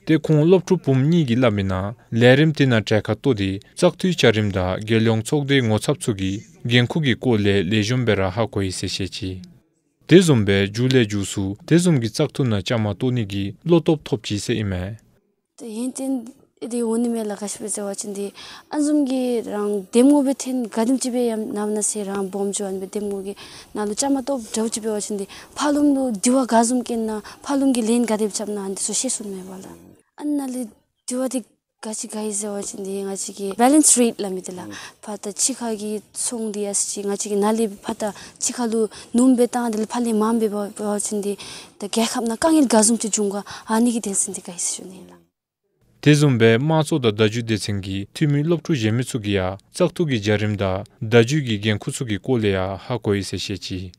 ཏེ་ཁོང་སློབ་ཕྲུག་བུམོ་གཉིས་ཀྱིས་སླབ་མིའི་ནང་ལས་རིམ་དེ་ནང་གྲལ་ཁར་གཏོགས་ཏེ་བཙག་འཐུའི་བྱ་རིམ་དང་རྒྱལ་ཡོངས་ཚོགས་སྡེའི་ངོ་ཚབ་ཚུ་གི་འགན་ཁུར་གྱི་སྐོར་ལས་ལེགས་ཤོམ་སྦེ་ར་ཧ་གོ་ཡི་ཟེར་བཤད་ཅི། དེ་བཟུམ་སྦེ་མཇུག་ལས་མཇུག་སུ་དེ་བཟུམ་གྱི་བཙག་འཐུ་ནང་བཅའ་མར་གཏོགས་ནི་གི་བློ་སྟོབས་ཐོབ་ཅི་ཟེར་ཨིན་མས། ཏེ་ཡོན་ཏན་འདི་འོང་ནི་མས་ལགས། ག་ཅི་སྦེ་ཟེར་བ་ཅིན་འདི་ཨ་ནི་བཟུམ་གྱི་རང་འདེམས་ངོ་སྦེ་ཐོན་ག་དེམ་ཅིག་སྦེ་ཡང་ནམ་ན་ཟེར་རང་སྦོམ་འགྱོ་ཨ་ནི་སྦེ་འདེམས་ངོ་གི་ནང་ལུ་བཅའ་མར་གཏོགསཔ་འདྲཝ་ཅིག་འབད་བ་ཅིན་འདི་ཕར་ལོགམ་ལུ་དྲི་བ་ག་བཟུམ་བཀོད་ན་ཕར་ལོགམ་གིས་ལན་ག་དེ་རྐྱབ་ན་ཨ་ནི་འདི་ཚུ་ཤེས་ཚུགས་ནི་མས་པ་ལགས། ཨ་ནཱ་ལས་དྲི་བ་འདི་ག་ཅི་ག་ཨིན་ཟེར་བ་ཅིན་འདི་ང་བཅས་ཀྱི་བེ་ལེནསི་རེཊ་སླབ་མི་འདི་ལགས། ཕར་དང་ཕྱི་ཁ་གི་ཚོང་འདི་ཨ་ཙི་ཅིག་ང་བཅས་ཀྱིས་ནཱ་ལས་ཕར་དང་ཕྱི་ཁ་ལུ་སྣུམ་སྦེ་བཏང་དེ་ལས་ཕར་ལས་མངམ་སྦེ་འབད་བ་ཅིན་འདི་ད་རྒྱལ་ཁབ་ནང་དཀའ་ངལ་ག་བཟུམ་ཅིག་འབྱུང་ག་ཨ་ནི་གི་དོན་ཚན་འདི་ག་ཨིན་ཟེར་ཞུ་ནི་ལགས། དེ་བཟུམ་སྦེ་དམངས་གཙོ་དང་བརྡ་བརྒྱུད་སྡེ་ཚན་གྱི་འཐུས་མི་སློབ་ཕྲུག་གཞན་མི་ཚུ་གིས་ཡང་བཙག་འཐུ་གི་བྱ་རིམ་དང་བརྡ་བརྒྱུད་ཀྱི་འགན་ཁུར་ཚུ་གི་སྐོར་ལས་ཡང་ཧ་གོ་ཡི་ཟེར་བཤད་ཅི།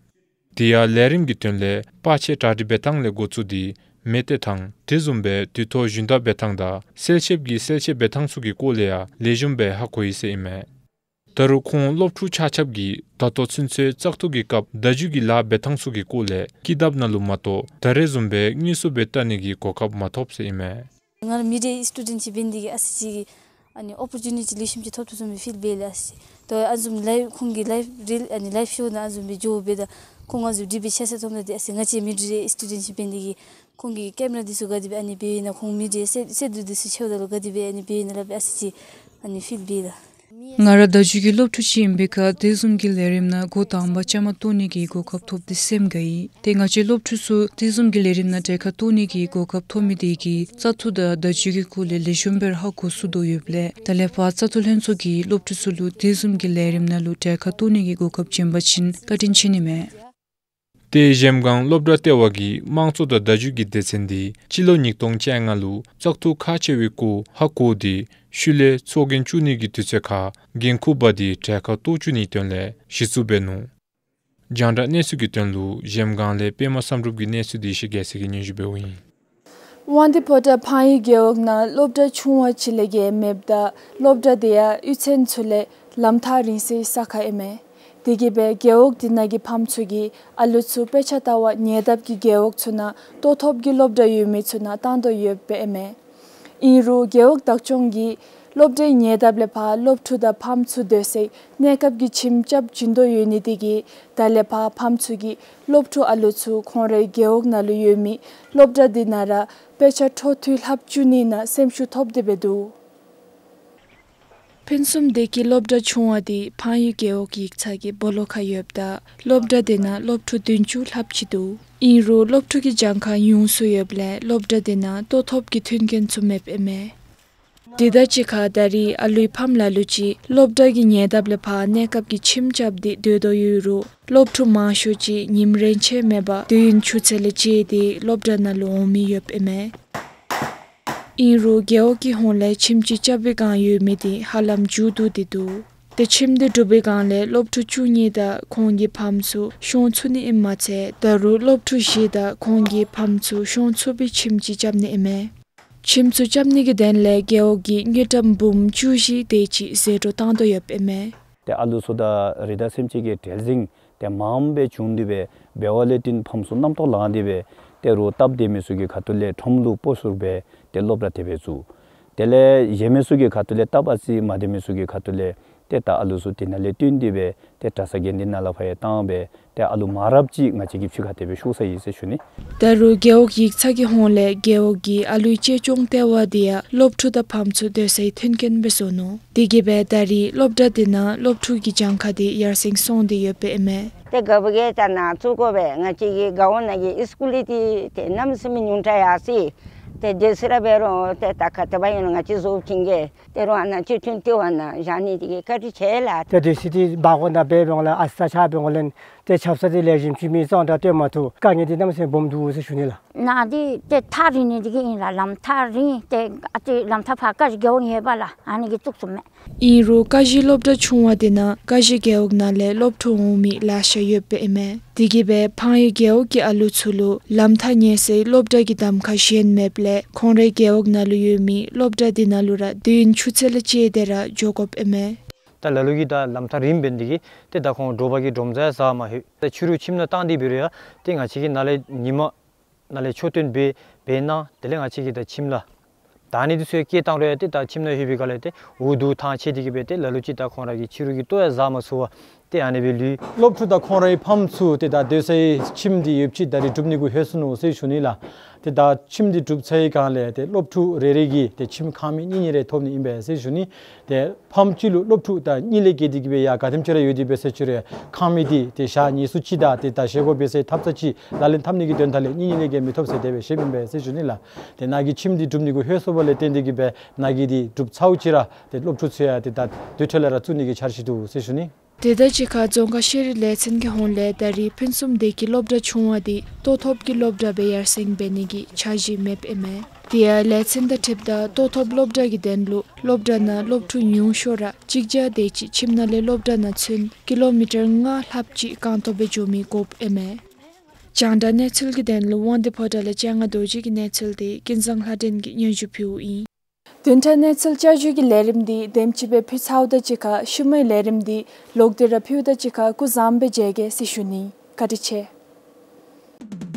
དེ་ཡང་ལས་རིམ་གྱི་དོན་ལས་པར་ཆས་གྲ་སྒྲིག་འབད་ཐངས་ལས་འགོ་བཙུགས་ཏེ་མེ་སྟེར་ཐངས་དེ་བཟུམ་སྦེ་དུས་ཐོག་ཞུན་དག་འབད་ཐངས་དང་གསལ་ཆེབ་ཀྱི་གསལ་ཆེབ་འབད་ཐངས་ཚུ་གི་སྐོར་ལས་ཡང་ལེགས་ཤོམ་སྦེ་ཧ་གོ་ཡི་ཟེར་ཨིན་མས། ད་རུང་ཁོང་སློབ་ཕྲུག་ཆ་ཁྱབ་ཀྱིས་ད་ལྟོ་ཚུན་ཚོད་བཙག་འཐུ་གི་སྐབས་བརྡ་བརྒྱུད་ཀྱི་ལཱ་འབད་ཐངས་ཚུ་གི་སྐོར་ལས་ཀི་དེབ་ནང་ལུ་མ་གཏོགས་ད་རེས་བཟུམ་སྦེ་དངོས་སུ་སྦེ་བལྟ་ནི་གི་གོ་སྐབས་མ་ཐོབ་ཟེར་ཨིན་མས། ང་ར་མི་ཌི་ཡ་སི་ཊུ་ཌེནཊ་ཅིག་འབད་ནི་དེ་གིས་ཨ་ཙི་ཅིག་ཨ་ནི་ཨོ་པོར་ཅུ་ནི་ཊི་ལེགས་ཤོམ་ཅིག་ཐོབ་ཐོབ་བཟུམ་སྦེ་ཕིལ་འབད་ལགས། ཨ་ཙི་ཅིག་ད་ཨ་ནི་བཟུམ་ལའིབ་ཁོང་གི་ལའིབ་རི་ཨ་ནི་ལའིབ་ཤོ་ནང་ཨ་ནི་བཟུམ་སྦེ་འགྱོ་འབདཝ་ད་ཁོང་ཨ་ནི་བཟུམ་འདི་སྦེ་ཤེས་ཚད་ཐོབ་ནི་དེ་ཨ་ཙི་ང་བཅས་མི་ཌི་ཡ་སི་ཊུ་ཌེནཊ་ཅིག་འབད་ནི་དེ་གིས་ཁོང་གིས་ཀེམ་ར་འདི་ཚུ་ག་དེ་སྦེ་ཨ་ནི་འབདཝ་ཨིན་ན་ཁོང་མི་ཌི་ཡ་སེ་སེ་འདུ་འདི་ཚུ་ཆེཝ་ད་ལུ་ག་དེ་སྦེ་ཨ་ནི་འབདཝ་ཨིན་ན་སླབ་སྦེ་ཨ་ཙི་ཅིག་ཨ་ནི་ཕིལ་འབད་ལགས། ང་ར་བརྡ་བརྒྱུད་ཀྱི་སློབ་ཕྲུག་ཅིག་ཨིན་པའི་ཁར་དེ་བཟུམ་གྱི་ལས་རིམ་ནང་འགོ་དང་པ་བཅའ་མར་གཏོགས་ནི་གི་གོ་སྐབས་ཐོབ་སྟེ་སེམས་དགའ་ཡི། ཏེ་ང་བཅས་སློབ་ཕྲུག་ཚུ་དེ་བཟུམ་གྱི་ལས་རིམ་ནང་གྲལ་ཁར་གཏོགས་ནི་གི་གོ་སྐབས་ཐོབ་མི་དེ་གིས་བཙག་འཐུ་དང་བརྡ་བརྒྱུད་ཀྱི་སྐོར་ལས་ལེགས་ཤོམ་སྦེ་ར་ཧ་གོ་ཚུགས་དོ་ཡོདཔ་ལས་ད་ལས་ཕར་བཙག་འཐུ་ལྷན་ཚོགས་ཀྱིས་སློབ་ཕྲུག་ཚུ་ལུ་དེ་བཟུམ་གྱི་ལས་རིམ་ནང་ལུ་གྲལ་ཁར་གཏོགས་ནི་གི་གོ་སྐབས་བྱིན་པ་ཅིན་བཀའ་དྲིན་ཆེ་ནི་མས། ཏེ་གཞལམ་སྒང་སློབ་གྲྭ་ལྟེ་བ་གིས་དམངས་གཙོ་དང་བརྡ་བརྒྱུད་ཀྱི་སྡེ་ཚན་འདི་སྤྱི་ལོ་ཉིས་སྟོང་བཅོ་ལྔ་ལུ་བཙག་འཐུ་ཁག་ཆེ་བའི་སྐོར་ཧ་གོ་སྟེ་ཤུལ་ལས་ཚོགས་རྒྱན་བཙུགས་ནི་གི་དུས་ཚོད་ཁར་འགན་ཁུར་འབག་སྟེ་གྲལ་ཁར་གཏོགས་བཅུག་ནིའི་དོན་ལས་གཞི་བཙུགས་འབད་ནུག། རྒྱང་བསྒྲགས་གནས་ཚུལ་གྱི་དོན་ལུ་གཞལམ་སྒང་ལས་པདྨ་བསམ་གྲུབ་ཀྱི་གནས་ཚུལ་འདི་ཡེ་ཤེས་རྒྱལ་མཚན་གྱིས་སྙན་ཞུ་འབདཝ་ཨིན། དབང་འདུས་ཕོ་བྲང་ཕངས་ཡུལ་རྒེད་འོག་ནང་སློབ་གྲྭ་ཆུང་བ་ཅིག་ལས་བརྒལ་མེདཔ་ད་སློབ་གྲྭ་དེ་ཡང་གཡུས་ཚན་ཚུ་ལས་ལམ་ཐག་རིང་སའི་ས་ཁར་ཨིན་མས། དེ་གིས་སྦེ་རྒེད་འོག་དེ་ནང་གི་ཕམ་ཚུ་གིས་ཨ་ལུ་ཚུ་དཔེ་ཆ་ལྟ་བར་ཉེ་འདབས་ཀྱི་རྒེད་འོག་ཚུ་ནང་ལྟོ་ཐོབ་ཀྱི་སློབ་གྲྭ་ཡོད་མི་ཚུ་ནང་བཏང་དོ་ཡོདཔ་ཨིན་མས། ཨིན་རུང་རྒེད་འོག་བདག་སྐྱོང་གིས་སློབ་གྲྭའི་ཉེ་འདབས་ལས་ཕར་སློབ་ཕྲུག་དང་ཕམ་ཚུ་སྡོད་སའི་གནས་སྐབས་ཀྱི་ཁྱིམ་རྐྱབ་བྱིན་དོ་ཡོད་ནི་དེ་གིས་ད་ལས་ཕར་ཕམ་ཚུ་གིས་སློབ་ཕྲུག་ཨ་ལུ་ཚུ་ཁོང་རའི་རྒེད་འོག་ནང་ལུ་ཡོད་མི་སློབ་གྲྭ་དེ་ནང་ར་དཔེ་ཆ་འཕྲོ་མཐུད་ལྷབ་བཅུག་ནི་ནང་སེམས་ཤུགས་ཐོབ་སྟེ་སྦེ་འདུག། ཕུན་སུམ་སྡེ་དགེ་སློབ་གྲྭ་ཆུང་བ་དེ་ཕངས་ཡུལ་རྒེད་འོག་ཡིག་ཚང་གི་སྦོ་ལོགས་ཁར་ཡོདཔ་ད་སློབ་གྲྭ་དེ་ནང་སློབ་ཕྲུག་བདུན་ཅུ་ལྷགཔ་ཅིག་འདུག། ཨིན་རུང་སློབ་ཕྲུག་གི་གྱངས་ཁ་ཉུང་སུ་ཡོདཔ་ལས་སློབ་གྲྭ་དེ་ནང་ལྟོ་ཐོབ་ཀྱི་མཐུན་རྐྱེན་ཚུ་མེདཔ་ཨིན་མས། དེ་དང་གཅིག་ཁར་ད་རེས་ཨ་ལུའི་ཕམ་ལ་ལུ་ཅིག་སློབ་གྲྭ་གི་ཉེ་འདབས་ལས་ཕར་གནས་སྐབས་ཀྱི་ཁྱིམ་རྐྱབ་སྟེ་སྡོད་དོ་ཡོད་རུང་སློབ་ཕྲུག་མང་ཤོས་ཅིག་ཉིནམ་རེ་ཆད་མེད་པར་དུས་ཡུན་ཆུ་ཚོད་ལས་བཅད་དེ་སློབ་གྲྭ་ནང་ལུ་འོང་མི་ཡོདཔ་ཨིན་མས། ཨིན་རུང་རྒེད་འོག་གི་ཧོངས་ལས་ཁྱིམ་ཅིག་རྐྱབ་པའི་བསྒང་ཡོད་མི་དེ་ཧ་ལམ་མཇུག་བསྡུ་སྟེ་འདུག། ཏེ་ཁྱིམ་དེ་གྲུབ་པའི་བསྒང་ལས་སློབ་ཕྲུག་བཅུ་གཉིས་དང་ཁོང་གི་ཕམ་ཚུ་ཤོང་ཚུགས་ནི་ཨིནམ་མ་ཚད་ད་རུང་སློབ་ཕྲུག་བཞི་དང་ཁོང་གི་ཕམ་ཚུ་ཤོང་ཚུགས་པའི་ཁྱིམ་ཅིག་རྐྱབ་ནི་ཨིན་མས། ཁྱིམ་ཚུ་རྐྱབ་ནི་གི་དོན་ལས་རྒེད་འོག་གིས་དངུལ་ཀྲམ་འབུམ་བཅུ་བཞི་དེ་ཅིག་ཟད་འགྲོ་བཏང་དོ་ཡོདཔ་ཨིན་མས། ཏེ་ཨ་ལུ་ཚུ་དང་རི་དྭགས་སེམས་ཅན་གྱི་བྲེལ་ཟིང་ཏེ་མངམ་སྦེ་བྱུང་སྟེ་སྦེ་འབད་བ་ལས་བརྟེན་ཕམ་ཚུ་རྣམ་རྟོག་ལངས་ཏེ་སྦེ་ཏེ་རོགས་སྟབས་བདེ་མི་ཚུ་གི་ཁ་ཐུག་ལས་ཁྲོམ་ལུ་སྤོ་སོར་སྦེ་ཏེ་སློབ་གྲྭ་དེ་སྦེ་བཙུགས། དེ་ལས་གཞན་མི་ཚུ་གི་ཁ་ཐུག་ལས་སྟབས་ཨ་ཙི་མ་བདེ་མི་ཚུ་གི་ཁ་ཐུག་ལས་ཏེ་ད་ཨ་ལུ་ཚུ་དེ་ནང་ལས་བཏོན་ཏེ་སྦེ་ཏེ་གྲྭ་ས་གན་དེ་ནང་ལས་ཕར་ཡང་བཏང་སྦེ་ཏེ་ཨ་ལུ་མང་རབས་ཅིག་ང་བཅས་ཀྱིས་ཕྱི་ཁར་དེ་སྦེ་ཤོར་ས་ཨིན་ཟེར་ཞུ་ནི། ད་རུང་རྒེད་འོག་ཡིག་ཚང་གི་ཧོངས་ལས་རྒེད་འོག་གིས་ཨ་ལུའི་གཅེས་སྐྱོང་ལྟེ་བ་དེ་ཡང་སློབ་ཕྲུག་དང་ཕམ་ཚུ་སྡོད་སའི་མཐུན་རྐྱེན་སྦེ་བཟོ་ནུག། དེ་གིས་སྦེ་ད་རེས་སློབ་གྲྭ་དེ་ནང་སློབ་ཕྲུག་གི་གྱངས་ཁ་དེ་ཡར་སེང་སོང་སྟེ་ཡོདཔ་ཨིན་མས། ཏེ་ག་བུ་གིས་ད་ནཱ་བཙུགས་དགོ་པས། ང་བཅས་ཀྱི་རྒེད་འོག་ནང་གི་ཨིས་ཀུལ་འདི་ཏེ་གནམ་མེད་ས་མེད་ཉུང་དྲགས་ཡར་སོ་ཡི། ཏེ་དེ་ཚུ་ར་འབད་རུང་ཏེ་ད་ག་དེ་སྦེ་ཨིན་རུང་ང་བཅས་བཟོ་བྱིན་གེ། ཏེ་རོགས་ཨ་ནཱ་སྤྱི་མཐུན་ལྟེ་བ་ནང་བཞག་ནི་དེ་གིས་བཀའ་དྲིན་ཆེ་ལགས། ཏེ་དེ་ཚེ་འདི་འབག་དགོ་ནི་འབད་འོང་ལགས། ཨ་ཙི་ཚ་ཆ་འབད་འོང་ལགས། ཏེ་ཆབ་གསང་འདི་ལེགས་ཤོམ་ཅིག་མེད་ཙང་ད་སྟོན་མ་ཐུབ། དཀའ་ངལ་འདི་གནམ་མེད་ས་མེད་སྦོམ་འདུག་ཟེར་ཞུ་ནི་ལགས། ནཱ་འདི་ཏེ་ཐག་རིང་ནི་དེ་གིས་ཨིན་ལགས། ལམ་ཐག་རིང་། ཏེ་ཨ་ཙི་ལམ་ཐག་ཕར་ཀ་གཞི་རྒེད་འོག་ཡོད་པས་ལགས། ཨ་ནི་གིས་བཙུགས་ཚུགས་མས། ཨིན་རུང་ཀ་གཞི་སློབ་གྲྭ་ཆུང་བ་དེ་ནང་ཀ་གཞི་རྒེད་འོག་ནང་ལས་སློབ་ཕྲུག་འོང་མི་ལེ་ཤ་ཡོདཔ་ཨིན་མས། དེ་གིས་སྦེ་ཕངས་ཡུལ་རྒེད་འོག་གི་ཨ་ལུ་ཚུ་ལུ་ལམ་ཐག་ཉེ་སའི་སློབ་གྲྭ་གི་གདམ་ཁ་གཞན་མེདཔ་ལས་ཁོང་རའི་རྒེད་འོག་ནང་ལུ་ཡོད་མི་སློབ་གྲྭ་དེ་ནང་ལུ་ར་དུས་ཡུན་ཆུ་ཚོད་ལས་བཅད་དེ་ར་འགྱོ་དགོཔ་ཨིན་མས། ད་ལ་ལུ་གིས་ད་ལམ་ཐག་རིངམ་འབད་ནི་དེ་གིས་ཏེ་ད་ཁོང་དྲོ་པ་གི་སྒྲོམ་རྩ་ཡང་ཟ་མ་ལྷོད། ད་ཕྱི་རུ་ཁྱིམ་ནང་བཏང་སྟེ་འབད་རུང་ཡང་ཏེ་ང་བཅས་ཀྱིས་ནཱ་ལས་ཉིན་མ་ནཱ་ལས་ཆོས་སྟོན་འབད་འབད་གནང་། དེ་ལས་ང་བཅས་ཀྱིས་ད་ཁྱིམ་ལས་ད་ཨ་ནི་འདི་ཚུ་སྐྱེལ་བཏང་རུང་ཡང་ཏེ་ད་ཁྱིམ་ནང་ལྷོད་པའི་སྒང་ལས་ཏེ་འུ་སྡུག་ཐང་ཆད་དེ་གིས་སྦེ་ཏེ་ལ་ལུ་ཅིག་ད་ཁོང་ར་གི་ཕྱི་རུ་གི་ལྟོ་ཡང་ཟ་མ་ཚུགས་པར་ཏེ་ཨ་ནི་སྦེ་ལུས། སློབ་ཕྲུག་དང་ཁོང་རའི་ཕམ་ཚུ་ཏེ་ད་སྡོད་སའི་ཁྱིམ་འདི་ཡོདཔ་ཅིག་ད་རེས་སྒྲུབ་ནི་གུ་ལྷོད་སོ་ནུག་ཟེར་ཞུ་ནི་ལགས། ཏེ་ད་ཁྱིམ་འདི་གྲུབ་ཚར་བའི་སྒང་ལས་ཏེ་སློབ་ཕྲུག་རེ་རེ་གིས་ཏེ་ཁྱིམ་ཁང་མིག་གཉིས་གཉིས་རེ་ཐོབ་ནི་ཨིན་པས་ཟེར་ཞུ་ནི། ཏེ་ཕམ་གཅིག་ལུ་སློབ་ཕྲུག་ད་གཉིས་ལས་བརྒལ་ཏེ་གིས་སྦེ་ཡང་ག་དེམ་ཅིག་ར་ཡོད་དེ་འབད་ཟེར་ཞུ་རུང་ཁང་མིག་འདི་ཏེ་ཞག་ཉི་ཤུ་ཅིག་དང་ཏེ་ད་བཞེས་སྒོ་འབད་སའི་ཐབ་ཚང་ཅིག་ལག་ལེན་འཐབ་ནི་གི་དོན་དག་ལས་གཉིས་གཉིས་ལས་བརྒལ་མི་ཐོབ་ཟེར་དེ་སྦེ་བཤདཔ་ཨིན་པས་ཟེར་ཞུ་ནི་ལགས། ཏེ་ནཱ་གི་ཁྱིམ་འདི་གྲུབ་ནི་གུ་ལྷོད་སོངམ་ལས་བརྟེན་ཏེ་གིས་སྦེ་ནཱ་གི་འདི་གྲུབ་ཚརཝ་ཅིག་ར་ཏེ་སློབ་ཕྲུག་ཚུ་ཡང་ཏེ་ད་དེ་འཕྲོ་ལས་ར་བཙུགས་ནི་གི་འཆར་གཞི་འདུག་ཟེར་ཞུ་ནི། དེ་དང་གཅིག་ཁར་རྫོང་ཁག་ཤེས་རིག་ལས་ཚན་གྱི་ཧོངས་ལས་ད་རེས་ཕུན་སུམ་བདེ་སྐྱིད་སློབ་གྲྭ་ཆུང་བ་འདི་ལྟོ་ཐོབ་ཀྱི་སློབ་གྲྭ་སྦེ་ཡར་སེང་འབད་ནི་གི་འཆར་གཞི་མེདཔ་ཨིན་མས། དེ་ཡང་ལས་ཚན་དང་འཁྲིལཝ་ད་ལྟོ་ཐོབ་སློབ་གྲྭ་གི་དོན་ལུ་སློབ་གྲྭ་ནང་སློབ་ཕྲུག་ཉུང་ཤོས་ར་གཅིག་བརྒྱ་དེ་ཅིག་ཁྱིམ་ནང་ལས་སློབ་གྲྭ་ནང་ཚུན་ཀི་ལོ་མི་ཊར་ལྔ་ལྷགཔ་ཅིག་རྐང་སྟོང་སྦེ་འགྱོ་མི་དགོཔ་ཨིན་མས། རྒྱང་བསྒྲགས་གནས་ཚུལ་གྱི་དོན་ལུ་དབང་འདུས་ཕོ་བྲང་ལས་སྤྱན་སྔ་རྡོ་རྗེ་གི་གནས་ཚུལ་དེ་ཀུན་བཟང་ལྷ་སྒྲོན་གྱིས་སྙན་ཞུ་ཕུལཝ་ཨིན། བདུན་ཕྲག་གནས་ཚུལ་བསྐྱར་ཞུ་གི་ལས་རིམ་འདི་དེམ་ཅིག་སྦེ་ཕུལ་ཚརཝ་དང་གཅིག་ཁར་ཤུལ་མའི་ལས་རིམ་འདི་ལོག་སྟེ་ར་ཕུལཝ་དང་གཅིག་ཁར་སྐུ་གཟུགས་བཟང་པོ་སྦེ་མཇལ་གེ་ཟེར་ཞུ་ནི། བཀའ་དྲིན་ཆེ།